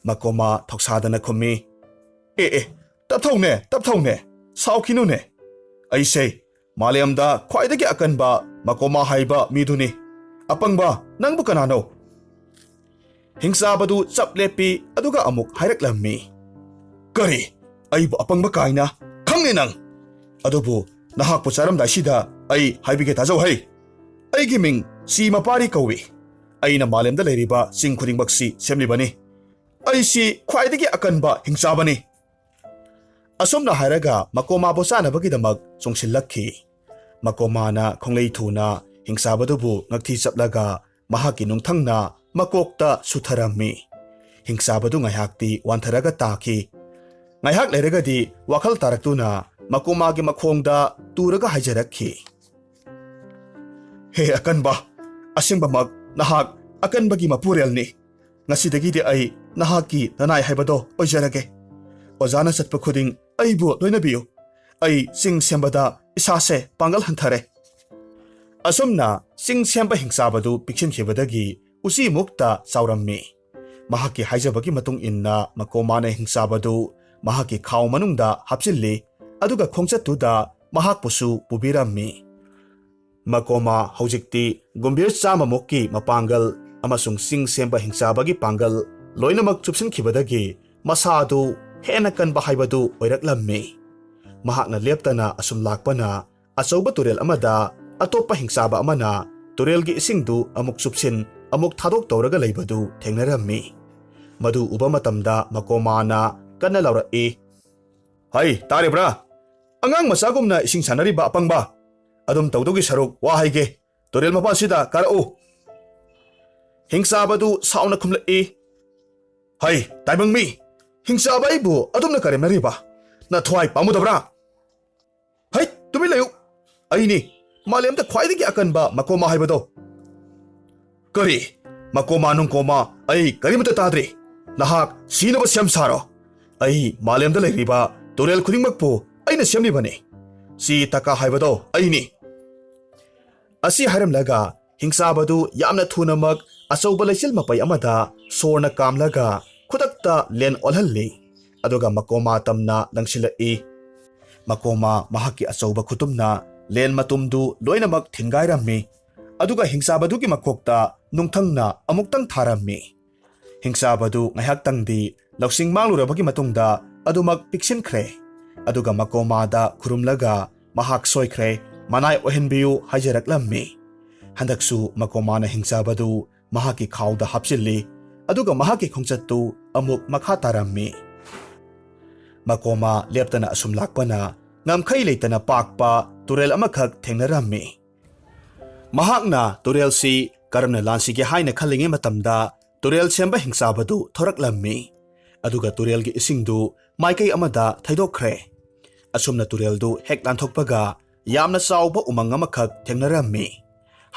ꯃꯀꯣꯃꯥ ꯊꯧꯁꯥꯗꯅ ꯈꯨꯝꯃꯤ, "ꯑꯦ ꯑꯦ, ꯇꯞꯊꯧꯅꯦ, ꯇꯞꯊꯧꯅꯦ, ꯁꯥꯎꯈꯤꯅꯨꯅꯦ꯫ ꯑꯩꯁꯦ ꯃꯥꯂꯦꯝꯗ ꯈ꯭ꯋꯥꯏꯗꯒꯤ ꯑꯀꯟꯕ ꯃꯀꯣꯃꯥ ꯍꯥꯏꯕ ꯃꯤꯗꯨꯅꯤ꯫ ꯑꯄꯪꯕ, ꯅꯪꯕꯨ ꯀꯅꯥꯅꯣ?" ꯍꯤꯡꯆꯥꯕꯗꯨ ꯆꯞ ꯂꯦꯞꯄꯤ, ꯑꯗꯨꯒ ꯑꯃꯨꯛ ꯍꯥꯏꯔꯛꯂꯝꯃꯤ, "ꯀꯔꯤ? ꯑꯩꯕꯨ ꯑꯄꯪꯕ ꯀꯥꯏꯅ? ꯈꯪꯉꯦ ꯅꯪ꯫ ꯑꯗꯨꯕꯨ ꯅꯍꯥꯛꯄꯨ ꯆꯥꯔꯝꯗꯥꯏꯁꯤꯗ ꯑꯩ ꯍꯥꯏꯕꯤꯒꯦ ꯇꯥꯖꯧ ꯍꯩ꯫ ꯑꯩꯒꯤ ꯃꯤꯡ ꯁꯤ ꯃꯄꯥꯔꯤ ꯀꯧꯏ꯫ ꯑꯩꯅ ꯃꯥꯂꯦꯝꯗ ꯂꯩꯔꯤꯕ ꯆꯤꯡ ꯈꯨꯗꯤꯡꯃꯛꯁꯤ ꯁꯦꯝꯂꯤꯕꯅꯤ꯫ ꯑꯩꯁꯤ ꯈ꯭ꯋꯥꯏꯗꯒꯤ ꯑꯀꯟꯕ ꯍꯤꯡꯆꯥꯕꯅꯤ꯫" ꯑꯁꯨꯝꯅ ꯍꯥꯏꯔꯒ ꯃꯀꯣꯃꯥꯕꯨ ꯆꯥꯅꯕꯒꯤꯗꯃꯛ ꯆꯣꯡꯁꯤꯜꯂꯛꯈꯤ꯫ ꯃꯀꯣꯃꯥꯅ ꯈꯣꯡꯂꯩ ꯊꯨꯅ ꯍꯤꯡꯆꯥꯕꯗꯨꯕꯨ ꯉꯛꯊꯤ ꯆꯞꯂꯒ ꯃꯍꯥꯛꯀꯤ ꯅꯨꯡꯊꯪꯅ ꯃꯀꯣꯛꯇ ꯁꯨꯊꯔꯝꯃꯤ꯫ ꯍꯤꯡꯆꯥꯕꯗꯨ ꯉꯥꯏꯍꯥꯛꯇꯤ ꯋꯥꯟꯊꯔꯒ ꯇꯥꯈꯤ꯫ ꯉꯥꯏꯍꯥꯛ ꯂꯩꯔꯒꯗꯤ ꯋꯥꯈꯜ ꯇꯥꯔꯛꯇꯨꯅ ꯃꯀꯣꯃꯥꯒꯤ ꯃꯈꯣꯡꯗ ꯇꯨꯔꯒ ꯍꯥꯏꯖꯔꯛꯈꯤ, "ꯍꯦ ꯑꯀꯟꯕ, ꯑꯁꯦꯡꯕꯃꯛ ꯅꯍꯥꯛ ꯑꯀꯟꯕꯒꯤ ꯃꯄꯨꯔꯦꯜꯅꯤ꯫ ꯉꯁꯤꯗꯒꯤꯗꯤ ꯑꯩ ꯅꯍꯥꯛꯀꯤ ꯅꯅꯥꯏ ꯍꯥꯏꯕꯗꯣ ꯑꯣꯏꯖꯔꯒꯦ꯫ ꯑꯣꯖꯥꯅ ꯆꯠꯄ ꯈꯨꯗꯤꯡ ꯑꯩꯕꯨ ꯂꯣꯏꯅꯕꯤꯌꯨ꯫ ꯑꯩ ꯆꯤꯡ ꯁꯦꯝꯕꯗ ꯏꯁꯥꯁꯦ ꯄꯥꯡꯒꯜ ꯍꯟꯊꯔꯦ꯫" ꯑꯁꯨꯝꯅ ꯆꯤꯡ ꯁꯦꯝꯕ ꯍꯤꯡꯆꯥꯕꯗꯨ ꯄꯤꯛꯁꯤꯟꯈꯤꯕꯗꯒꯤ ꯎꯆꯤꯃꯨꯛꯇ ꯆꯥꯎꯔꯝꯃꯤ꯫ ꯃꯍꯥꯛꯀꯤ ꯍꯥꯏꯖꯕꯒꯤ ꯃꯇꯨꯡ ꯏꯟꯅ ꯃꯀꯣꯃꯥꯅ ꯍꯤꯡꯆꯥꯕꯗꯨ ꯃꯍꯥꯛꯀꯤ ꯈꯥꯎ ꯃꯅꯨꯡꯗ ꯍꯥꯞꯆꯤꯜꯂꯤ, ꯑꯗꯨꯒ ꯈꯣꯡꯆꯠꯇꯨꯗ ꯃꯍꯥꯛꯄꯨꯁꯨ ꯄꯨꯕꯤꯔꯝꯃꯤ꯫ ꯃꯀꯣꯃꯥ ꯍꯧꯖꯤꯛꯇꯤ ꯒꯨꯝꯚꯤꯔ ꯆꯥꯝꯃꯃꯨꯛꯀꯤ ꯃꯄꯥꯡꯒꯜ ꯑꯃꯁꯨꯡ ꯆꯤꯡ ꯁꯦꯝꯕ ꯍꯤꯡꯆꯥꯕꯒꯤ ꯄꯥꯡꯒꯜ ꯂꯣꯏꯅꯃꯛ ꯆꯨꯞꯁꯤꯟꯈꯤꯕꯗꯒꯤ ꯃꯁꯥ ꯑꯗꯨ ꯍꯦꯟꯅ ꯀꯟꯕ ꯍꯥꯏꯕꯗꯨ ꯑꯣꯏꯔꯛꯂꯝꯃꯤ꯫ ꯃꯍꯥꯛꯅ ꯂꯦꯞꯇꯅ ꯑꯁꯨꯝ ꯂꯥꯛꯄꯅ ꯑꯆꯧꯕ ꯇꯨꯔꯦꯜ ꯑꯃꯗ ꯑꯇꯣꯞꯄ ꯍꯤꯡꯆꯥꯕ ꯑꯃꯅ ꯇꯨꯔꯦꯜꯒꯤ ꯏꯁꯤꯡꯗꯨ ꯑꯃꯨꯛ ꯆꯨꯞꯁꯤꯟ, ꯑꯃꯨꯛ ꯊꯥꯗꯣꯛ ꯇꯧꯔꯒ ꯂꯩꯕꯗꯨ ꯊꯦꯡꯅꯔꯝꯃꯤ꯫ ꯃꯗꯨ ꯎꯕ ꯃꯇꯝꯗ ꯃꯀꯣꯃꯥꯅ ꯀꯟꯅ ꯂꯥꯎꯔꯛꯏ, "ꯍꯩ, ꯇꯥꯔꯤꯕ꯭ꯔꯥ? ꯑꯉꯥꯡ ꯃꯆꯥꯒꯨꯝꯅ ꯏꯁꯤꯡ ꯁꯥꯟꯅꯔꯤꯕ ꯑꯄꯪꯕ! ꯑꯗꯨꯝ ꯇꯧꯗꯧꯒꯤ ꯁꯔꯨꯛ ꯋꯥ ꯍꯥꯏꯒꯦ꯫ ꯇꯨꯔꯦꯜ ꯃꯄꯥꯟꯁꯤꯗ ꯀꯥꯔꯛꯎ꯫" ꯍꯤꯡꯆꯥꯕꯗꯨ ꯁꯥꯎꯅ ꯈꯨꯝꯂꯛꯏ, "ꯍꯩ, ꯇꯥꯏꯕꯪ ꯃꯤ, ꯍꯤꯡꯆꯥꯕ ꯑꯩꯕꯨ ꯑꯗꯨꯝꯅ ꯀꯔꯦꯝꯅꯔꯤꯕ? ꯅꯊ꯭ꯋꯥꯏ ꯄꯥꯝꯃꯨꯗꯕ꯭ꯔꯥ? ꯍꯩ, ꯇꯨꯃꯤꯟ ꯂꯩꯌꯨ꯫ ꯑꯩꯅꯤ ꯃꯥꯂꯦꯝꯗ ꯈ꯭ꯋꯥꯏꯗꯒꯤ ꯑꯀꯟꯕ ꯃꯀꯣꯃꯥ ꯍꯥꯏꯕꯗꯣ꯫" "ꯀꯔꯤ? ꯃꯀꯣꯃꯥ ꯅꯨꯡꯀꯣꯃꯥ ꯑꯩ ꯀꯔꯤꯃꯠꯇ ꯇꯥꯗ꯭ꯔꯤ꯫ ꯅꯍꯥꯛ ꯁꯤꯅꯕ ꯁꯦꯝ ꯁꯥꯔꯣ꯫ ꯑꯩ ꯃꯥꯂꯦꯝꯗ ꯂꯩꯔꯤꯕ ꯇꯨꯔꯦꯜ ꯈꯨꯗꯤꯡꯃꯛꯄꯨ ꯑꯩꯅ ꯁꯦꯝꯂꯤꯕꯅꯤ꯫ ꯁꯤ ꯇꯀꯥ ꯍꯥꯏꯕꯗꯣ ꯑꯩꯅꯤ꯫" ꯑꯁꯤ ꯍꯥꯏꯔꯝꯂꯒ ꯍꯤꯡꯆꯥꯕꯗꯨ ꯌꯥꯝꯅ ꯊꯨꯅꯃꯛ ꯑꯆꯧꯕ ꯂꯩꯆꯤꯜ ꯃꯄꯩ ꯑꯃꯗ ꯁꯣꯔꯅ ꯀꯥꯝꯂꯒ ꯈꯨꯗꯛꯇ ꯂꯦꯟ ꯑꯣꯜꯍꯜꯂꯤ꯫ ꯑꯗꯨꯒ ꯃꯀꯣꯃꯥ ꯇꯝꯅ ꯂꯪꯁꯤꯜꯂꯛꯏ꯫ ꯃꯀꯣꯃꯥ ꯃꯍꯥꯛꯀꯤ ꯑꯆꯧꯕ ꯈꯨꯇꯨꯝꯅ ꯂꯦꯟ ꯃꯇꯨꯝꯗꯨ ꯂꯣꯏꯅꯃꯛ ꯊꯤꯟꯒꯥꯏꯔꯝꯃꯤ꯫ ꯑꯗꯨꯒ ꯍꯤꯡꯆꯥꯕꯗꯨꯒꯤ ꯃꯀꯣꯛꯇ ꯅꯨꯡꯊꯪꯅ ꯑꯃꯨꯛꯇꯪ ꯊꯥꯔꯝꯃꯤ꯫ ꯍꯤꯡꯆꯥꯕꯗꯨ ꯉꯥꯏꯍꯥꯛꯇꯪꯗꯤ ꯂꯧꯁꯤꯡ ꯃꯥꯡꯂꯨꯔꯕꯒꯤ ꯃꯇꯨꯡꯗ ꯑꯗꯨꯃꯛ ꯄꯤꯛꯁꯤꯟꯈ꯭ꯔꯦ꯫ ꯑꯗꯨꯒ ꯃꯀꯣꯃꯥꯗ ꯈꯨꯔꯨꯝꯂꯒ, "ꯃꯍꯥꯛ ꯁꯣꯏꯈ꯭ꯔꯦ, ꯃꯅꯥꯏ ꯑꯣꯏꯍꯟꯕꯤꯌꯨ" ꯍꯥꯏꯖꯔꯛꯂꯝꯃꯤ꯫ ꯍꯟꯗꯛꯁꯨ ꯃꯀꯣꯃꯥꯅ ꯍꯤꯡꯆꯥꯕꯗꯨ ꯃꯍꯥꯛꯀꯤ ꯈꯥꯎꯗ ꯍꯥꯞꯆꯤꯜꯂꯤ, ꯑꯗꯨꯒ ꯃꯍꯥꯛꯀꯤ ꯈꯣꯡꯆꯠꯇꯨ ꯑꯃꯨꯛ ꯃꯈꯥ ꯇꯥꯔꯝꯃꯤ꯫ ꯃꯀꯣꯃꯥ ꯂꯦꯞꯇꯅ ꯑꯁꯨꯝ ꯂꯥꯛꯄꯅ ꯉꯝꯈꯩ ꯂꯩꯇꯅ ꯄꯥꯛꯄ ꯇꯨꯔꯦꯜ ꯑꯃꯈꯛ ꯊꯦꯡꯅꯔꯝꯃꯤ꯫ ꯃꯍꯥꯛꯅ ꯇꯨꯔꯦꯜꯁꯤ ꯀꯔꯝꯅ ꯂꯥꯟꯁꯤꯒꯦ ꯍꯥꯏꯅ ꯈꯜꯂꯤꯉꯩ ꯃꯇꯝꯗ, ꯇꯨꯔꯦꯜ ꯁꯦꯝꯕ ꯍꯤꯡꯆꯥꯕꯗꯨ ꯊꯣꯔꯛꯂꯝꯃꯤ꯫ ꯑꯗꯨꯒ ꯇꯨꯔꯦꯜꯒꯤ ꯏꯁꯤꯡꯗꯨ ꯃꯥꯏꯀꯩ ꯑꯃꯗ ꯊꯩꯗꯣꯛꯈ꯭ꯔꯦ꯫ ꯑꯁꯨꯝꯅ ꯇꯨꯔꯦꯜꯗꯨ ꯍꯦꯛ ꯂꯥꯟꯊꯣꯛꯄꯒ ꯌꯥꯝꯅ ꯆꯥꯎꯕ ꯎꯃꯪ ꯑꯃꯈꯛ ꯊꯦꯡꯅꯔꯝꯃꯤ꯫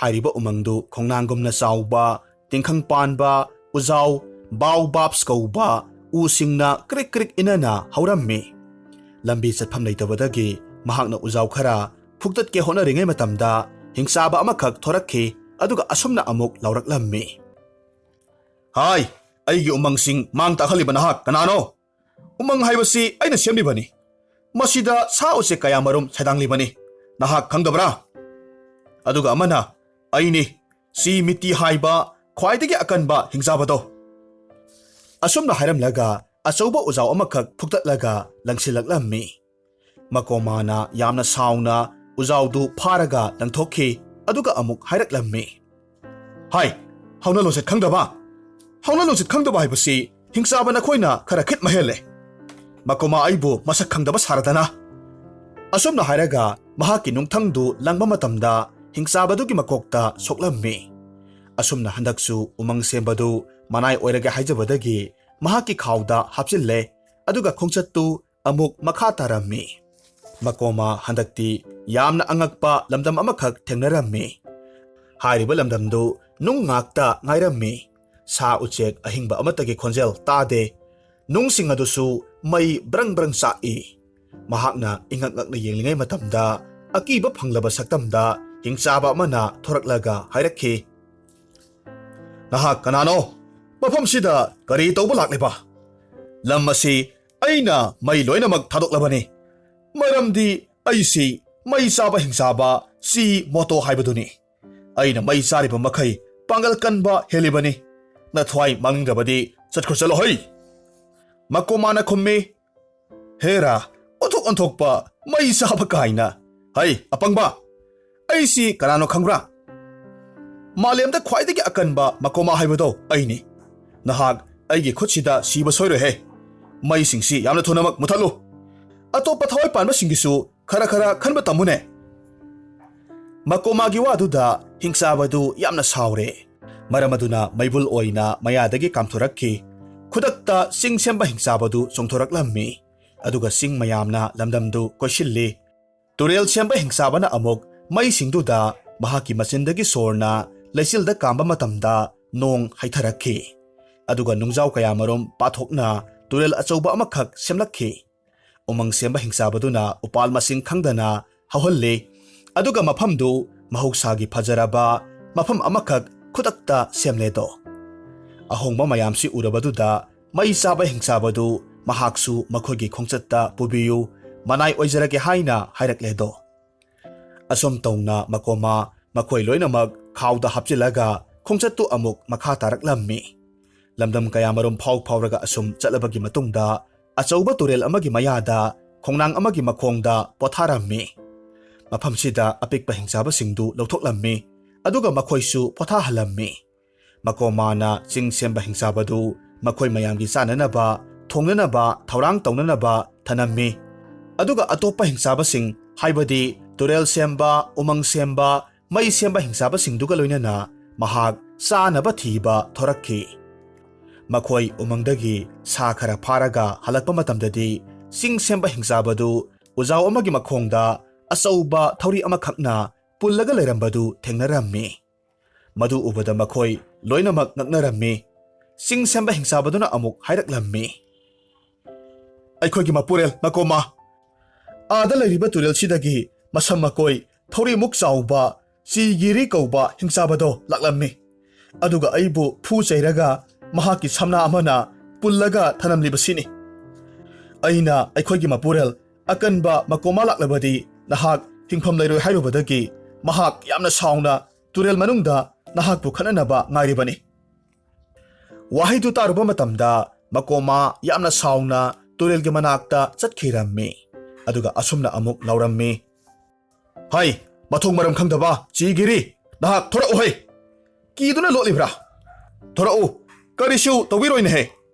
ꯍꯥꯏꯔꯤꯕ ꯎꯃꯪꯗꯨ ꯈꯣꯡꯅꯥꯡꯒꯨꯝꯅ ꯆꯥꯎꯕ, ꯇꯤꯡꯈꯪ ꯄꯥꯟꯕ, ꯎꯖꯥꯎ, ꯕꯥꯎꯕꯥꯞꯁ ꯀꯧꯕ ꯎꯁꯤꯡꯅ ꯀ꯭ꯔꯤꯛ ꯀ꯭ꯔꯤꯛ ꯏꯅꯅ ꯍꯧꯔꯝꯃꯤ꯫ ꯂꯝꯕꯤ ꯆꯠꯐꯝ ꯂꯩꯇꯕꯗꯒꯤ ꯃꯍꯥꯛꯅ ꯎꯖꯥꯎ ꯈꯔ ꯐꯨꯛꯇꯠꯀꯦ ꯍꯣꯠꯅꯔꯤꯉꯩ ꯃꯇꯝꯗ ꯍꯤꯡꯆꯥꯕ ꯑꯃꯈꯛ ꯊꯣꯔꯛꯈꯤ, ꯑꯗꯨꯒ ꯑꯁꯨꯝꯅ ꯑꯃꯨꯛ ꯂꯥꯎꯔꯛꯂꯝꯃꯤ, "ꯍꯥꯏ, ꯑꯩꯒꯤ ꯎꯃꯪꯁꯤꯡ ꯃꯥꯡ ꯇꯥꯛꯍꯜꯂꯤꯕ ꯅꯍꯥꯛ ꯀꯅꯥꯅꯣ? ꯎꯃꯪ ꯍꯥꯏꯕꯁꯤ ꯑꯩꯅ ꯁꯦꯝꯂꯤꯕꯅꯤ꯫ ꯃꯁꯤꯗ ꯁꯥ ꯎꯆꯦꯛ ꯀꯌꯥ ꯃꯔꯨꯝ ꯁꯩꯗꯥꯡꯂꯤꯕꯅꯤ꯫ ꯅꯍꯥꯛ ꯈꯪꯗꯕ꯭ꯔꯥ?" ꯑꯗꯨꯒ ꯑꯃꯅ, "ꯑꯩꯅꯤ, ꯁꯤ ꯃꯤꯠꯇꯤ ꯍꯥꯏꯕ ꯈ꯭ꯋꯥꯏꯗꯒꯤ ꯑꯀꯟꯕ ꯍꯤꯡꯆꯥꯕꯗꯣ꯫" ꯑꯁꯨꯝꯅ ꯍꯥꯏꯔꯝꯂꯒ ꯑꯆꯧꯕ ꯎꯖꯥꯎ ꯑꯃꯈꯛ ꯐꯨꯛꯇꯠꯂꯒ ꯂꯪꯁꯤꯜꯂꯛꯂꯝꯃꯤ꯫ ꯃꯀꯣꯃꯥꯅ ꯌꯥꯝꯅ ꯁꯥꯎꯅ ꯎꯖꯥꯎꯗꯨ ꯐꯥꯔꯒ ꯂꯪꯊꯣꯛꯈꯤ, ꯑꯗꯨꯒ ꯑꯃꯨꯛ ꯍꯥꯏꯔꯛꯂꯝꯃꯤ, "ꯍꯥꯏ, ꯍꯧꯅ ꯂꯣꯟꯆꯠ ꯈꯪꯗꯕ! ꯍꯧꯅ ꯂꯣꯟꯆꯠ ꯈꯪꯗꯕ ꯍꯥꯏꯕꯁꯤ ꯍꯤꯡꯆꯥꯕ ꯅꯈꯣꯏꯅ ꯈꯔ ꯈꯤꯠ ꯃꯍꯦꯜꯂꯦ꯫ ꯃꯀꯣꯃꯥ ꯑꯩꯕꯨ ꯃꯁꯛ ꯈꯪꯗꯕ ꯁꯥꯔꯗꯅ!" ꯑꯁꯨꯝꯅ ꯍꯥꯏꯔꯒ ꯃꯍꯥꯛꯀꯤ ꯅꯨꯡꯊꯪꯗꯨ ꯂꯪꯕ ꯃꯇꯝꯗ ꯍꯤꯡꯆꯥꯕꯗꯨꯒꯤ ꯃꯀꯣꯛꯇ ꯁꯣꯛꯂꯝꯃꯤ꯫ ꯑꯁꯨꯝꯅ ꯍꯟꯗꯛꯁꯨ ꯎꯃꯪ ꯁꯦꯝꯕꯗꯨ ꯃꯅꯥꯏ ꯑꯣꯏꯔꯒꯦ ꯍꯥꯏꯖꯕꯗꯒꯤ ꯃꯍꯥꯛꯀꯤ ꯈꯥꯎꯗ ꯍꯥꯞꯆꯤꯜꯂꯦ, ꯑꯗꯨꯒ ꯈꯣꯡꯆꯠꯇꯨ ꯑꯃꯨꯛ ꯃꯈꯥ ꯇꯥꯔꯝꯃꯤ꯫ ꯃꯀꯣꯃꯥ ꯍꯟꯗꯛꯇꯤ ꯌꯥꯝꯅ ꯑꯉꯛꯄ ꯂꯝꯗꯝ ꯑꯃꯈꯛ ꯊꯦꯡꯅꯔꯝꯃꯤ꯫ ꯍꯥꯏꯔꯤꯕ ꯂꯝꯗꯝꯗꯨ ꯅꯨꯡ ꯉꯥꯛꯇ ꯉꯥꯏꯔꯝꯃꯤ꯫ ꯁꯥ ꯎꯆꯦꯛ ꯑꯍꯤꯡꯕ ꯑꯃꯠꯇꯒꯤ ꯈꯣꯟꯖꯦꯜ ꯇꯥꯗꯦ꯫ ꯅꯨꯡꯁꯤꯡ ꯑꯗꯨꯁꯨ ꯃꯩ ꯕ꯭ꯔꯪ ꯕ꯭ꯔꯪ ꯆꯥꯛꯏ꯫ ꯃꯍꯥꯛꯅ ꯏꯉꯛ ꯉꯛꯅ ꯌꯦꯡꯂꯤꯉꯩ ꯃꯇꯝꯗ ꯑꯀꯤꯕ ꯐꯪꯂꯕ ꯁꯛꯇꯝꯗ ꯍꯤꯡꯆꯥꯕ ꯑꯃꯅ ꯊꯣꯔꯛꯂꯒ ꯍꯥꯏꯔꯛꯈꯤ, "ꯅꯍꯥꯛ ꯀꯅꯥꯅꯣ? ꯃꯐꯝꯁꯤꯗ ꯀꯔꯤ ꯇꯧꯕ ꯂꯥꯛꯂꯤꯕ? ꯂꯝ ꯑꯁꯤ ꯑꯩꯅ ꯃꯩ ꯂꯣꯏꯅꯃꯛ ꯊꯥꯗꯣꯛꯂꯕꯅꯤ, ꯃꯔꯝꯗꯤ ꯑꯩꯁꯤ ꯃꯩ ꯆꯥꯕ ꯍꯤꯡꯆꯥꯕ ꯁꯤ ꯃꯣꯇꯣ ꯍꯥꯏꯕꯗꯨꯅꯤ꯫ ꯑꯩꯅ ꯃꯩ ꯆꯥꯔꯤꯕ ꯃꯈꯩ ꯄꯥꯡꯒꯜ ꯀꯟꯕ ꯍꯦꯜꯂꯤꯕꯅꯤ꯫ ꯅꯊ꯭ꯋꯥꯏ ꯃꯥꯡꯅꯤꯡꯗ꯭ꯔꯕꯗꯤ ꯆꯠꯈ꯭ꯔꯣ, ꯆꯠꯂꯣ ꯍꯩ!" ꯃꯀꯣꯃꯥꯅ ꯈꯨꯝꯃꯤ, "ꯍꯦꯔꯥ, ꯑꯣꯟꯊꯣꯛ ꯑꯣꯟꯊꯣꯛꯄ ꯃꯩ ꯆꯥꯕ ꯀꯥꯏꯅ! ꯍꯩ, ꯑꯄꯪꯕ! ꯑꯩꯁꯤ ꯀꯅꯥꯅꯣ ꯈꯪꯕ꯭ꯔꯥ? ꯃꯥꯂꯦꯝꯗ ꯈ꯭ꯋꯥꯏꯗꯒꯤ ꯑꯀꯟꯕ ꯃꯀꯣꯃꯥ ꯍꯥꯏꯕꯗꯣ ꯑꯩꯅꯤ꯫ ꯅꯍꯥꯛ ꯑꯩꯒꯤ ꯈꯨꯠꯁꯤꯗ ꯁꯤꯕ ꯁꯣꯏꯔꯣꯏꯍꯦ꯫ ꯃꯩꯁꯤꯡꯁꯤ ꯌꯥꯝꯅ ꯊꯨꯅꯃꯛ ꯃꯨꯊꯠꯂꯨ꯫ ꯑꯇꯣꯞꯄ ꯊꯋꯥꯏ ꯄꯥꯟꯕꯁꯤꯡꯒꯤꯁꯨ ꯈꯔ ꯈꯔ ꯈꯟꯕ ꯇꯝꯃꯨꯅꯦ!" ꯃꯀꯣꯃꯥꯒꯤ ꯋꯥꯗꯨꯗ ꯍꯤꯡꯆꯥꯕꯗꯨ ꯌꯥꯝꯅ ꯁꯥꯎꯔꯦ꯫ ꯃꯔꯝ ꯑꯗꯨꯅ ꯃꯩꯕꯨꯜ ꯑꯣꯏꯅ ꯃꯌꯥꯗꯒꯤ ꯀꯥꯝꯊꯣꯔꯛꯈꯤ꯫ ꯈꯨꯗꯛꯇ ꯆꯤꯡ ꯁꯦꯝꯕ ꯍꯤꯡꯆꯥꯕꯗꯨ ꯆꯣꯡꯊꯣꯔꯛꯂꯝꯃꯤ꯫ ꯑꯗꯨꯒ ꯆꯤꯡ ꯃꯌꯥꯝꯅ ꯂꯝꯗꯝꯗꯨ ꯀꯣꯏꯁꯤꯜꯂꯤ꯫ ꯇꯨꯔꯦꯜ ꯁꯦꯝꯕ ꯍꯤꯡꯆꯥꯕꯅ ꯑꯃꯨꯛ ꯃꯩꯁꯤꯡꯗꯨꯗ ꯃꯍꯥꯛꯀꯤ ꯃꯆꯤꯟꯗꯒꯤ ꯁꯣꯔꯅ ꯂꯩꯆꯤꯜꯗ ꯀꯥꯝꯕ ꯃꯇꯝꯗ ꯅꯣꯡ ꯍꯩꯊꯔꯛꯈꯤ꯫ ꯑꯗꯨꯒ ꯅꯨꯡꯖꯥꯎ ꯀꯌꯥꯃꯔꯨꯝ ꯄꯥꯊꯣꯛꯅ ꯇꯨꯔꯦꯜ ꯑꯆꯧꯕ ꯑꯃꯈꯛ ꯁꯦꯝꯂꯛꯈꯤ꯫ ꯎꯃꯪ ꯁꯦꯝꯕ ꯍꯤꯡꯆꯥꯕꯗꯨꯅ ꯎꯄꯥꯜ ꯃꯁꯤꯡ ꯈꯪꯗꯅ ꯍꯧꯍꯜꯂꯤ꯫ ꯑꯗꯨꯒ ꯃꯐꯝꯗꯨ ꯃꯍꯧꯁꯥꯒꯤ ꯐꯖꯔꯕ ꯃꯐꯝ ꯑꯃꯈꯛ ꯈꯨꯗꯛꯇ ꯁꯦꯝꯂꯦꯗꯣ꯫ ꯑꯍꯣꯡꯕ ꯃꯌꯥꯝꯁꯤ ꯎꯔꯕꯗꯨꯗ ꯃꯩ ꯆꯥꯕ ꯍꯤꯡꯆꯥꯕꯗꯨ ꯃꯍꯥꯛꯁꯨ ꯃꯈꯣꯏꯒꯤ ꯈꯣꯡꯆꯠꯇ ꯄꯨꯕꯤꯌꯨ, ꯃꯅꯥꯏ ꯑꯣꯏꯖꯔꯒꯦ ꯍꯥꯏꯅ ꯍꯥꯏꯔꯛꯂꯦꯗꯣ꯫ ꯑꯁꯨꯝ ꯇꯧꯅ ꯃꯀꯣꯃꯥ ꯃꯈꯣꯏ ꯂꯣꯏꯅꯃꯛ ꯈꯥꯎꯗ ꯍꯥꯞꯆꯤꯜꯂꯒ ꯈꯣꯡꯆꯠꯇꯨ ꯑꯃꯨꯛ ꯃꯈꯥ ꯇꯥꯔꯛꯂꯝꯃꯤ꯫ ꯂꯝꯗꯝ ꯀꯌꯥꯃꯔꯨꯝ ꯐꯥꯎ ꯐꯥꯎꯔꯒ ꯑꯁꯨꯝ ꯆꯠꯂꯕꯒꯤ ꯃꯇꯨꯡꯗ ꯑꯆꯧꯕ ꯇꯨꯔꯦꯜ ꯑꯃꯒꯤ ꯃꯌꯥꯗ ꯈꯣꯡꯅꯥꯡ ꯑꯃꯒꯤ ꯃꯈꯣꯡꯗ ꯄꯣꯊꯥꯔꯝꯃꯤ꯫ ꯃꯐꯝꯁꯤꯗ ꯑꯄꯤꯛꯄ ꯍꯤꯡꯆꯥꯕꯁꯤꯡꯗꯨ ꯂꯧꯊꯣꯛꯂꯝꯃꯤ, ꯑꯗꯨꯒ ꯃꯈꯣꯏꯁꯨ ꯄꯣꯊꯥꯍꯜꯂꯝꯃꯤ꯫ ꯃꯀꯣꯃꯥꯅ ꯆꯤꯡ ꯁꯦꯝꯕ ꯍꯤꯡꯆꯥꯕꯗꯨ ꯃꯈꯣꯏ ꯃꯌꯥꯝꯒꯤ ꯆꯥꯅꯅꯕ, ꯊꯣꯡꯅꯅꯕ, ꯊꯧꯔꯥꯡ ꯇꯧꯅꯅꯕ ꯊꯅꯝꯃꯤ꯫ ꯑꯗꯨꯒ ꯑꯇꯣꯞꯄ ꯍꯤꯡꯆꯥꯕꯁꯤꯡ, ꯍꯥꯏꯕꯗꯤ ꯇꯨꯔꯦꯜ ꯁꯦꯝꯕ, ꯎꯃꯪ ꯁꯦꯝꯕ, ꯃꯩ ꯁꯦꯝꯕ ꯍꯤꯡꯆꯥꯕꯁꯤꯡꯗꯨꯒ ꯂꯣꯏꯅꯅ ꯃꯍꯥꯛ ꯆꯥꯅꯕ ꯊꯤꯕ ꯊꯣꯔꯛꯈꯤ꯫ ꯃꯈꯣꯏ ꯎꯃꯪꯗꯒꯤ ꯁꯥ ꯈꯔ ꯐꯥꯔꯒ ꯍꯜꯂꯛꯄ ꯃꯇꯝꯗꯗꯤ, ꯆꯤꯡ ꯁꯦꯝꯕ ꯍꯤꯡꯆꯥꯕꯗꯨ ꯎꯖꯥꯎ ꯑꯃꯒꯤ ꯃꯈꯣꯡꯗ ꯑꯆꯧꯕ ꯊꯧꯔꯤ ꯑꯃꯈꯛꯅ ꯄꯨꯜꯂꯒ ꯂꯩꯔꯝꯕꯗꯨ ꯊꯦꯡꯅꯔꯝꯃꯤ꯫ ꯃꯗꯨ ꯎꯕꯗ ꯃꯈꯣꯏ ꯂꯣꯏꯅꯃꯛ ꯉꯛꯅꯔꯝꯃꯤ꯫ ꯆꯤꯡ ꯁꯦꯝꯕ ꯍꯤꯡꯆꯥꯕꯗꯨꯅ ꯑꯃꯨꯛ ꯍꯥꯏꯔꯛꯂꯝꯃꯤ, "ꯑꯩꯈꯣꯏꯒꯤ ꯃꯄꯨꯔꯦꯜ ꯃꯀꯣꯃꯥ, ꯑꯥꯗ ꯂꯩꯔꯤꯕ ꯇꯨꯔꯦꯜꯁꯤꯗꯒꯤ ꯃꯁꯝ ꯃꯀꯣꯏ ꯊꯧꯔꯤꯃꯨꯛ ꯆꯥꯎꯕ ꯆꯤꯒꯤꯔꯤ ꯀꯧꯕ ꯍꯤꯡꯆꯥꯕꯗꯣ ꯂꯥꯛꯂꯝꯃꯤ꯫ ꯑꯗꯨꯒ ꯑꯩꯕꯨ ꯐꯨ ꯆꯩꯔꯒ ꯃꯍꯥꯛꯀꯤ ꯁꯝꯅꯥ ꯑꯃꯅ ꯄꯨꯜꯂꯒ ꯊꯅꯝꯂꯤꯕꯁꯤꯅꯤ꯫ ꯑꯩꯅ ꯑꯩꯈꯣꯏꯒꯤ ꯃꯄꯨꯔꯦꯜ ꯑꯀꯟꯕ ꯃꯀꯣꯃꯥ ꯂꯥꯛꯂꯕꯗꯤ ꯅꯍꯥꯛ ꯍꯤꯡꯐꯝ ꯂꯩꯔꯣꯏ ꯍꯥꯏꯔꯨꯕꯗꯒꯤ ꯃꯍꯥꯛ ꯌꯥꯝꯅ ꯁꯥꯎꯅ ꯇꯨꯔꯦꯜ ꯃꯅꯨꯡꯗ ꯅꯍꯥꯛꯄꯨ ꯈꯠꯅꯅꯕ ꯉꯥꯏꯔꯤꯕꯅꯤ꯫" ꯋꯥꯍꯩꯗꯨ ꯇꯥꯔꯨꯕ ꯃꯇꯝꯗ ꯃꯀꯣꯃꯥ ꯌꯥꯝꯅ ꯁꯥꯎꯅ ꯇꯨꯔꯦꯜꯒꯤ ꯃꯅꯥꯛꯇ ꯆꯠꯈꯤꯔꯝꯃꯤ꯫ ꯑꯗꯨꯒ ꯑꯁꯨꯝꯅ ꯑꯃꯨꯛ ꯂꯥꯎꯔꯝꯃꯤ, "ꯍꯩ, ꯃꯊꯣꯡ ꯃꯔꯝ ꯈꯪꯗꯕ ꯆꯤꯒꯤꯔꯤ, ꯅꯍꯥꯛ ꯊꯣꯔꯛꯎ ꯍꯩ! ꯀꯤꯗꯨꯅ ꯂꯣꯠꯂꯤꯕ꯭ꯔꯥ? ꯊꯣꯔꯛꯎ, ꯀꯔꯤꯁꯨ ꯇꯧꯕꯤꯔꯣꯏꯅꯦꯍꯦ꯫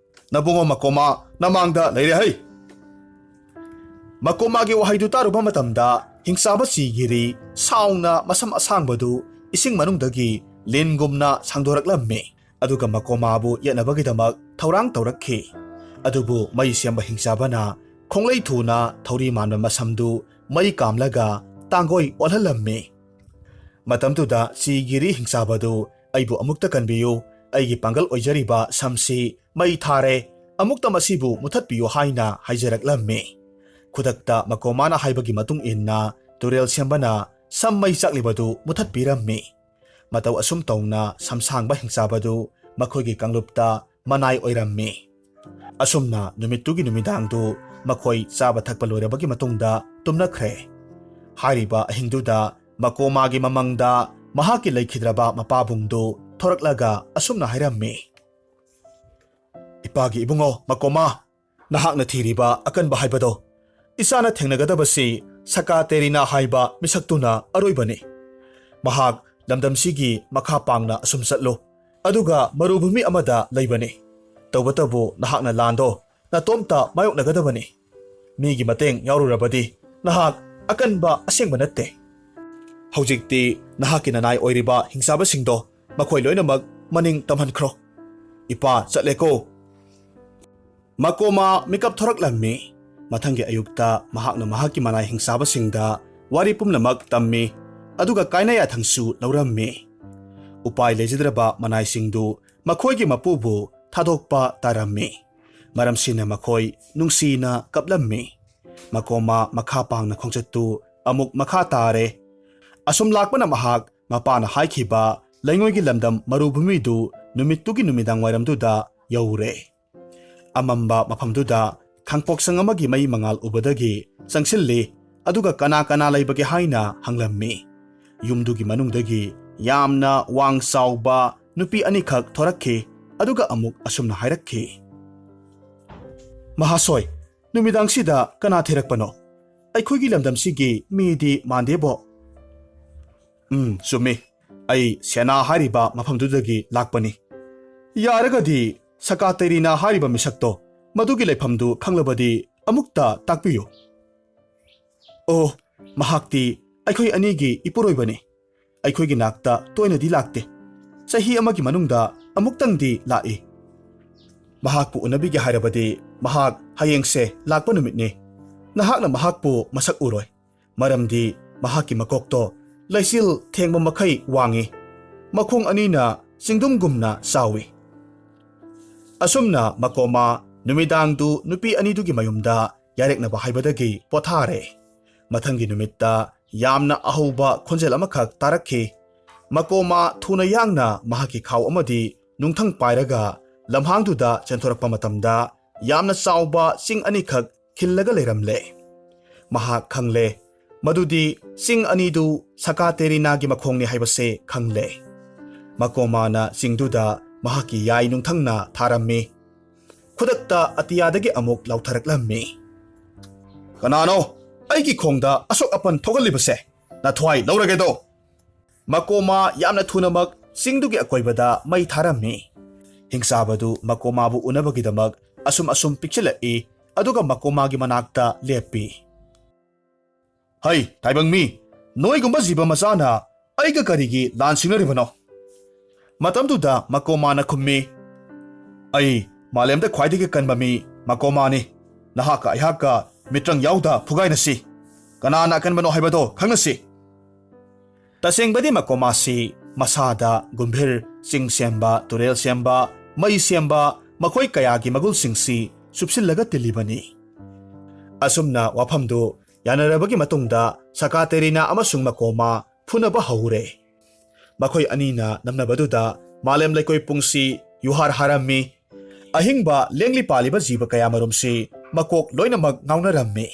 ꯅꯕꯨꯡꯉꯣ ꯃꯀꯣꯃꯥ ꯅꯃꯥꯡꯗ ꯂꯩꯔꯦ ꯍꯩ!" ꯃꯀꯣꯃꯥꯒꯤ ꯋꯥꯍꯩꯗꯨ ꯇꯥꯔꯨꯕ ꯃꯇꯝꯗ ꯍꯤꯡꯆꯥꯕ ꯆꯤꯒꯤꯔꯤ ꯁꯥꯎꯅ ꯃꯁꯝ ꯑꯁꯥꯡꯕꯗꯨ ꯏꯁꯤꯡ ꯃꯅꯨꯡꯗꯒꯤ ꯂꯤꯟꯒꯨꯝꯅ ꯁꯥꯡꯗꯣꯔꯛꯂꯝꯃꯤ꯫ ꯑꯗꯨꯒ ꯃꯀꯣꯃꯥꯕꯨ ꯌꯦꯠꯅꯕꯒꯤꯗꯃꯛ ꯊꯧꯔꯥꯡ ꯇꯧꯔꯛꯈꯤ꯫ ꯑꯗꯨꯕꯨ ꯃꯩ ꯁꯦꯝꯕ ꯍꯤꯡꯆꯥꯕꯅ ꯈꯣꯡꯂꯩ ꯊꯨꯅ ꯊꯧꯔꯤ ꯃꯥꯟꯕ ꯃꯁꯝꯗꯨ ꯃꯩ ꯀꯥꯝꯂꯒ ꯇꯥꯡꯒꯣꯏ ꯑꯣꯜꯍꯜꯂꯝꯃꯤ꯫ ꯃꯇꯝꯗꯨꯗ ꯆꯤꯒꯤꯔꯤ ꯍꯤꯡꯆꯥꯕꯗꯨ, "ꯑꯩꯕꯨ ꯑꯃꯨꯛꯇ ꯀꯟꯕꯤꯌꯨ, ꯑꯩꯒꯤ ꯄꯥꯡꯒꯜ ꯑꯣꯏꯖꯔꯤꯕ ꯁꯝꯁꯤ ꯃꯩ ꯊꯥꯔꯦ, ꯑꯃꯨꯛꯇ ꯃꯁꯤꯕꯨ ꯃꯨꯊꯠꯄꯤꯌꯨ" ꯍꯥꯏꯅ ꯍꯥꯏꯖꯔꯛꯂꯝꯃꯤ꯫ ꯈꯨꯗꯛꯇ ꯃꯀꯣꯃꯥꯅ ꯍꯥꯏꯕꯒꯤ ꯃꯇꯨꯡ ꯏꯟꯅ ꯇꯨꯔꯦꯜ ꯁꯦꯝꯕꯅ ꯁꯝ ꯃꯩ ꯆꯥꯛꯂꯤꯕꯗꯨ ꯃꯨꯊꯠꯄꯤꯔꯝꯃꯤ꯫ ꯃꯇꯧ ꯑꯁꯨꯝ ꯇꯧꯅ ꯁꯝꯁꯥꯡꯕ ꯍꯤꯡꯆꯥꯕꯗꯨ ꯃꯈꯣꯏꯒꯤ ꯀꯥꯡꯂꯨꯞꯇ ꯃꯅꯥꯏ ꯑꯣꯏꯔꯝꯃꯤ꯫ ꯑꯁꯨꯝꯅ ꯅꯨꯃꯤꯠꯇꯨꯒꯤ ꯅꯨꯃꯤꯗꯥꯡꯗꯨ ꯃꯈꯣꯏ ꯆꯥꯕ ꯊꯛꯄ ꯂꯣꯏꯔꯕꯒꯤ ꯃꯇꯨꯡꯗ ꯇꯨꯝꯅꯈ꯭ꯔꯦ꯫ ꯍꯥꯏꯔꯤꯕ ꯑꯍꯤꯡꯗꯨꯗ ꯃꯀꯣꯃꯥꯒꯤ ꯃꯃꯪꯗ ꯃꯍꯥꯛꯀꯤ ꯂꯩꯈꯤꯗ꯭ꯔꯕ ꯃꯄꯥꯕꯨꯡꯗꯨ ꯊꯣꯔꯛꯂꯒ ꯑꯁꯨꯝꯅ ꯍꯥꯏꯔꯝꯃꯤ, "ꯏꯄꯥꯒꯤ ꯏꯕꯨꯡꯉꯣ ꯃꯀꯣꯃꯥ, ꯅꯍꯥꯛꯅ ꯊꯤꯔꯤꯕ ꯑꯀꯟꯕ ꯍꯥꯏꯕꯗꯣ, ꯏꯆꯥꯅ ꯊꯦꯡꯅꯒꯗꯕꯁꯤ ꯁꯀꯥꯇꯦꯔꯤꯅꯥ ꯍꯥꯏꯕ ꯃꯤꯁꯛꯇꯨꯅ ꯑꯔꯣꯏꯕꯅꯤ꯫ ꯃꯍꯥꯛ ꯂꯝꯗꯝꯁꯤꯒꯤ ꯃꯈꯥ ꯄꯥꯡꯅ ꯑꯁꯨꯝ ꯆꯠꯂꯨ, ꯑꯗꯨꯒ ꯃꯔꯨꯚꯨꯃꯤ ꯑꯃꯗ ꯂꯩꯕꯅꯤ꯫ ꯇꯧꯕꯇꯕꯨ ꯅꯍꯥꯛꯅ ꯂꯥꯟꯗꯣ ꯅꯇꯣꯝꯇ ꯃꯥꯌꯣꯛꯅꯒꯗꯕꯅꯤ꯫ ꯃꯤꯒꯤ ꯃꯇꯦꯡ ꯌꯥꯎꯔꯨꯔꯕꯗꯤ ꯅꯍꯥꯛ ꯑꯀꯟꯕ ꯑꯁꯦꯡꯕ ꯅꯠꯇꯦ꯫ ꯍꯧꯖꯤꯛꯇꯤ ꯅꯍꯥꯛꯀꯤ ꯅꯅꯥꯏ ꯑꯣꯏꯔꯤꯕ ꯍꯤꯡꯆꯥꯕꯁꯤꯡꯗꯣ ꯃꯈꯣꯏ ꯂꯣꯏꯅꯃꯛ ꯃꯅꯤꯡ ꯇꯝꯍꯟꯈ꯭ꯔꯣ꯫ ꯏꯄꯥ ꯆꯠꯂꯦꯀꯣ꯫ ꯃꯀꯣꯃꯥ ꯃꯤꯀꯞ ꯊꯣꯔꯛꯂꯝꯃꯤ꯫ ꯃꯊꯪꯒꯤ ꯑꯌꯨꯛꯇ ꯃꯍꯥꯛꯅ ꯃꯍꯥꯛꯀꯤ ꯃꯅꯥꯏ ꯍꯤꯡꯆꯥꯕꯁꯤꯡꯗ ꯋꯥꯔꯤ ꯄꯨꯝꯅꯃꯛ ꯇꯝꯃꯤ, ꯑꯗꯨꯒ ꯀꯥꯏꯅ ꯌꯥꯊꯪꯁꯨ ꯂꯧꯔꯝꯃꯤ꯫ ꯎꯄꯥꯏ ꯂꯩꯖꯗ꯭ꯔꯕ ꯃꯅꯥꯏꯁꯤꯡꯗꯨ ꯃꯈꯣꯏꯒꯤ ꯃꯄꯨꯕꯨ ꯊꯥꯗꯣꯛꯄ ꯇꯥꯔꯝꯃꯤ꯫ ꯃꯔꯝꯁꯤꯅ ꯃꯈꯣꯏ ꯅꯨꯡꯁꯤꯅ ꯀꯞꯂꯝꯃꯤ꯫ ꯃꯀꯣꯃꯥ ꯃꯈꯥ ꯄꯥꯡꯅ ꯈꯣꯡꯆꯠꯇꯨ ꯑꯃꯨꯛ ꯃꯈꯥ ꯇꯥꯔꯦ꯫ ꯑꯁꯨꯝ ꯂꯥꯛꯄꯅ ꯃꯍꯥꯛ ꯃꯄꯥꯅ ꯍꯥꯏꯈꯤꯕ ꯂꯩꯉꯣꯏꯒꯤ ꯂꯝꯗꯝ ꯃꯔꯨꯚꯨꯃꯤꯗꯨ ꯅꯨꯃꯤꯠꯇꯨꯒꯤ ꯅꯨꯃꯤꯗꯥꯡ ꯋꯥꯏꯔꯝꯗꯨꯗ ꯌꯧꯔꯦ꯫ ꯑꯃꯝꯕ ꯃꯐꯝꯗꯨꯗ ꯈꯥꯡꯄꯣꯛꯁꯪ ꯑꯃꯒꯤ ꯃꯩ ꯃꯉꯥꯜ ꯎꯕꯗꯒꯤ ꯆꯪꯁꯤꯜꯂꯤ, ꯑꯗꯨꯒ ꯀꯅꯥ ꯀꯅꯥ ꯂꯩꯕꯒꯦ ꯍꯥꯏꯅ ꯍꯪꯂꯝꯃꯤ꯫ ꯌꯨꯝꯗꯨꯒꯤ ꯃꯅꯨꯡꯗꯒꯤ ꯌꯥꯝꯅ ꯋꯥꯡ ꯆꯥꯎꯕ ꯅꯨꯄꯤ ꯑꯅꯤꯈꯛ ꯊꯣꯔꯛꯈꯤ, ꯑꯗꯨꯒ ꯑꯃꯨꯛ ꯑꯁꯨꯝꯅ ꯍꯥꯏꯔꯛꯈꯤ, "ꯃꯍꯥꯁꯣꯏ, ꯅꯨꯃꯤꯗꯥꯡꯁꯤꯗ ꯀꯅꯥ ꯊꯤꯔꯛꯄꯅꯣ? ꯑꯩꯈꯣꯏꯒꯤ ꯂꯝꯗꯝꯁꯤꯒꯤ ꯃꯤꯗꯤ ꯃꯥꯟꯗꯦꯕꯣ?" "ꯎꯝ, ꯆꯨꯝꯃꯤ꯫ ꯑꯩ ꯁꯦꯅꯥ ꯍꯥꯏꯔꯤꯕ ꯃꯐꯝꯗꯨꯗꯒꯤ ꯂꯥꯛꯄꯅꯤ꯫ ꯌꯥꯔꯒꯗꯤ ꯁꯀꯥꯇꯦꯔꯤꯅꯥ ꯍꯥꯏꯔꯤꯕ ꯃꯤꯁꯛꯇꯣ, ꯃꯗꯨꯒꯤ ꯂꯩꯐꯝꯗꯨ ꯈꯪꯂꯕꯗꯤ ꯑꯃꯨꯛꯇ ꯇꯥꯛꯄꯤꯌꯨ꯫" "ꯑꯣ, ꯃꯍꯥꯛꯇꯤ ꯑꯩꯈꯣꯏ ꯑꯅꯤꯒꯤ ꯏꯄꯨꯔꯣꯏꯕꯅꯤ꯫ ꯑꯩꯈꯣꯏꯒꯤ ꯅꯥꯛꯇ ꯇꯣꯏꯅꯗꯤ ꯂꯥꯛꯇꯦ꯫ ꯆꯍꯤ ꯑꯃꯒꯤ ꯃꯅꯨꯡꯗ ꯑꯃꯨꯛꯇꯪꯗꯤ ꯂꯥꯛꯏ꯫ ꯃꯍꯥꯛꯄꯨ ꯎꯅꯕꯤꯒꯦ ꯍꯥꯏꯔꯕꯗꯤ ꯃꯍꯥꯛ ꯍꯌꯦꯡꯁꯦ ꯂꯥꯛꯄ ꯅꯨꯃꯤꯠꯅꯤ꯫ ꯅꯍꯥꯛꯅ ꯃꯍꯥꯛꯄꯨ ꯃꯁꯛ ꯎꯔꯣꯏ, ꯃꯔꯝꯗꯤ ꯃꯍꯥꯛꯀꯤ ꯃꯀꯣꯛꯇꯣ ꯂꯩꯆꯤꯜ ꯊꯦꯡꯕ ꯃꯈꯩ ꯋꯥꯡꯏ, ꯃꯈꯣꯡ ꯑꯅꯤꯅ ꯆꯤꯡꯗꯨꯝꯒꯨꯝꯅ ꯆꯥꯎꯏ꯫" ꯑꯁꯨꯝꯅ ꯃꯀꯣꯃꯥ ꯅꯨꯃꯤꯗꯥꯡꯗꯨ ꯅꯨꯄꯤ ꯑꯅꯤꯗꯨꯒꯤ ꯃꯌꯨꯝꯗ ꯌꯥꯔꯦꯛꯅꯕ ꯍꯥꯏꯕꯗꯒꯤ ꯄꯣꯊꯥꯔꯦ꯫ ꯃꯊꯪꯒꯤ ꯅꯨꯃꯤꯠꯇ ꯌꯥꯝꯅ ꯑꯍꯧꯕ ꯈꯣꯟꯖꯦꯜ ꯑꯃꯈꯛ ꯇꯥꯔꯛꯈꯤ꯫ ꯃꯀꯣꯃꯥ ꯊꯨꯅ ꯌꯥꯡꯅ ꯃꯍꯥꯛꯀꯤ ꯈꯥꯎ ꯑꯃꯗꯤ ꯅꯨꯡꯊꯪ ꯄꯥꯏꯔꯒ ꯂꯝꯍꯥꯡꯗꯨꯗ ꯆꯦꯟꯊꯣꯔꯛꯄ ꯃꯇꯝꯗ, ꯌꯥꯝꯅ ꯆꯥꯎꯕ ꯆꯤꯡ ꯑꯅꯤꯈꯛ ꯈꯤꯜꯂꯒ ꯂꯩꯔꯝꯂꯦ꯫ ꯃꯍꯥꯛ ꯈꯪꯂꯦ ꯃꯗꯨꯗꯤ ꯆꯤꯡ ꯑꯅꯤꯗꯨ ꯁꯀꯥꯇꯦꯔꯤꯅꯥꯒꯤ ꯃꯈꯣꯡꯅꯤ ꯍꯥꯏꯕꯁꯦ ꯈꯪꯂꯦ꯫ ꯃꯀꯣꯃꯥꯅ ꯆꯤꯡꯗꯨꯗ ꯃꯍꯥꯛꯀꯤ ꯌꯥꯏ ꯅꯨꯡꯊꯪꯅ ꯊꯥꯔꯝꯃꯤ꯫ ꯈꯨꯗꯛꯇ ꯑꯇꯤꯌꯥꯗꯒꯤ ꯑꯃꯨꯛ ꯂꯥꯎꯊꯔꯛꯂꯝꯃꯤ, "ꯀꯅꯥꯅꯣ ꯑꯩꯒꯤ ꯈꯣꯡꯗ ꯑꯁꯣꯛ ꯑꯄꯟ ꯊꯣꯛꯍꯜꯂꯤꯕꯁꯦ? ꯅꯊ꯭ꯋꯥꯏ ꯂꯧꯔꯒꯦꯗꯣ!" ꯃꯀꯣꯃꯥ ꯌꯥꯝꯅ ꯊꯨꯅꯃꯛ ꯆꯤꯡꯗꯨꯒꯤ ꯑꯀꯣꯏꯕꯗ ꯃꯩ ꯊꯥꯔꯝꯃꯤ꯫ ꯍꯤꯡꯆꯥꯕꯗꯨ ꯃꯀꯣꯃꯥꯕꯨ ꯎꯅꯕꯒꯤꯗꯃꯛ ꯑꯁꯨꯝ ꯑꯁꯨꯝ ꯄꯤꯛꯁꯤꯜꯂꯛꯏ, ꯑꯗꯨꯒ ꯃꯀꯣꯃꯥꯒꯤ ꯃꯅꯥꯛꯇ ꯂꯦꯞꯄꯤ꯫ "ꯍꯩ, ꯇꯥꯏꯕꯪ ꯃꯤ, ꯅꯣꯏꯒꯨꯝꯕ ꯖꯤꯕ ꯃꯆꯥꯅ ꯑꯩꯒ ꯀꯔꯤꯒꯤ ꯂꯥꯟ ꯁꯤꯡꯅꯔꯤꯕꯅꯣ?" ꯃꯇꯝꯗꯨꯗ ꯃꯀꯣꯃꯥꯅ ꯈꯨꯝꯃꯤ, "ꯑꯩ ꯃꯥꯂꯦꯝꯗ ꯈ꯭ꯋꯥꯏꯗꯒꯤ ꯀꯟꯕ ꯃꯤ ꯃꯀꯣꯃꯥꯅꯤ꯫ ꯅꯍꯥꯛꯀ ꯑꯩꯍꯥꯛꯀ ꯃꯤꯇ꯭ꯔꯪ ꯌꯥꯎꯗ ꯐꯨꯒꯥꯏꯅꯁꯤ꯫ ꯀꯅꯥꯅ ꯑꯀꯟꯕꯅꯣ ꯍꯥꯏꯕꯗꯣ ꯈꯪꯅꯁꯤ꯫" ꯇꯁꯦꯡꯕꯗꯤ ꯃꯀꯣꯃꯥꯁꯤ ꯃꯁꯥꯗ ꯒꯨꯝꯚꯤꯔ, ꯆꯤꯡ ꯁꯦꯝꯕ, ꯇꯨꯔꯦꯜ ꯁꯦꯝꯕ, ꯃꯩ ꯁꯦꯝꯕ, ꯃꯈꯣꯏ ꯀꯌꯥꯒꯤ ꯃꯒꯨꯜꯁꯤꯡꯁꯤ ꯆꯨꯞꯁꯤꯜꯂꯒ ꯇꯤꯜꯂꯤꯕꯅꯤ꯫ ꯑꯁꯨꯝꯅ ꯋꯥꯐꯝꯗꯨ ꯌꯥꯅꯔꯕꯒꯤ ꯃꯇꯨꯡꯗ ꯁꯀꯥꯇꯦꯔꯤꯅꯥ ꯑꯃꯁꯨꯡ ꯃꯀꯣꯃꯥ ꯐꯨꯅꯕ ꯍꯧꯔꯦ꯫ ꯃꯈꯣꯏ ꯑꯅꯤꯅ ꯅꯝꯅꯕꯗꯨꯗ ꯃꯥꯂꯦꯝ ꯂꯩꯀꯣꯏ ꯄꯨꯡꯁꯤ ꯌꯨꯍꯥꯔ ꯍꯥꯔꯝꯃꯤ꯫ ꯑꯍꯤꯡꯕ ꯂꯦꯡꯂꯤ ꯄꯥꯜꯂꯤꯕ ꯖꯤꯕ ꯀꯌꯥꯃꯔꯨꯝꯁꯤ ꯃꯀꯣꯛ ꯂꯣꯏꯅꯃꯛ ꯉꯥꯎꯅꯔꯝꯃꯤ꯫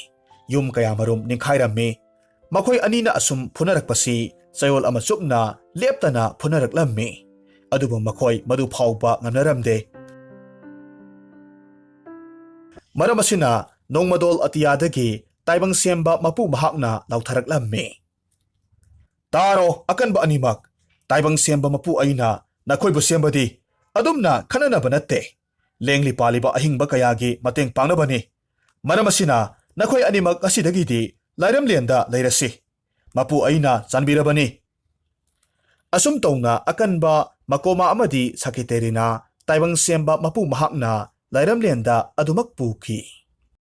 ꯌꯨꯝ ꯀꯌꯥꯃꯔꯨꯝ ꯅꯤꯡꯈꯥꯏꯔꯝꯃꯤ꯫ ꯃꯈꯣꯏ ꯑꯅꯤꯅ ꯑꯁꯨꯝ ꯐꯨꯅꯔꯛꯄꯁꯤ ꯆꯌꯣꯜ ꯑꯃ ꯆꯨꯞꯅ ꯂꯦꯞꯇꯅ ꯐꯨꯅꯔꯛꯂꯝꯃꯤ꯫ ꯑꯗꯨꯕꯨ ꯃꯈꯣꯏ ꯃꯗꯨ ꯐꯥꯎꯕ ꯉꯝꯅꯔꯝꯗꯦ꯫ ꯃꯔꯝ ꯑꯁꯤꯅ ꯅꯣꯡꯃꯗꯣꯜ ꯑꯇꯤꯌꯥꯗꯒꯤ ꯇꯥꯏꯕꯪ ꯁꯦꯝꯕ ꯃꯄꯨ ꯃꯍꯥꯛꯅ ꯂꯥꯎꯊꯔꯛꯂꯝꯃꯤ, "ꯇꯥꯔꯣ, ꯑꯀꯟꯕ ꯑꯅꯤꯃꯛ! ꯇꯥꯏꯕꯪ ꯁꯦꯝꯕ ꯃꯄꯨ ꯑꯩꯅ ꯅꯈꯣꯏꯕꯨ ꯁꯦꯝꯕꯗꯤ ꯑꯗꯨꯝꯅ ꯈꯟꯅꯅꯕ ꯅꯠꯇꯦ꯫ ꯂꯦꯡꯂꯤ ꯄꯥꯜꯂꯤꯕ ꯑꯍꯤꯡꯕ ꯀꯌꯥꯒꯤ ꯃꯇꯦꯡ ꯄꯥꯡꯅꯕꯅꯤ꯫ ꯃꯔꯝ ꯑꯁꯤꯅ ꯅꯈꯣꯏ ꯑꯅꯤꯃꯛ ꯉꯁꯤꯗꯒꯤꯗꯤ ꯂꯥꯏꯔꯝꯂꯦꯟꯗ ꯂꯩꯔꯁꯤ꯫ ꯃꯄꯨ ꯑꯩꯅ ꯆꯥꯟꯕꯤꯔꯕꯅꯤ꯫" ꯑꯁꯨꯝ ꯇꯧꯅ ꯑꯀꯟꯕ ꯃꯀꯣꯃꯥ ꯑꯃꯗꯤ ꯁꯀꯤꯇꯦꯔꯤꯅꯥ ꯇꯥꯏꯕꯪ ꯁꯦꯝꯕ ꯃꯄꯨ ꯃꯍꯥꯛꯅ ꯂꯥꯏꯔꯝꯂꯦꯟꯗ ꯑꯗꯨꯃꯛ ꯄꯨꯈꯤ꯫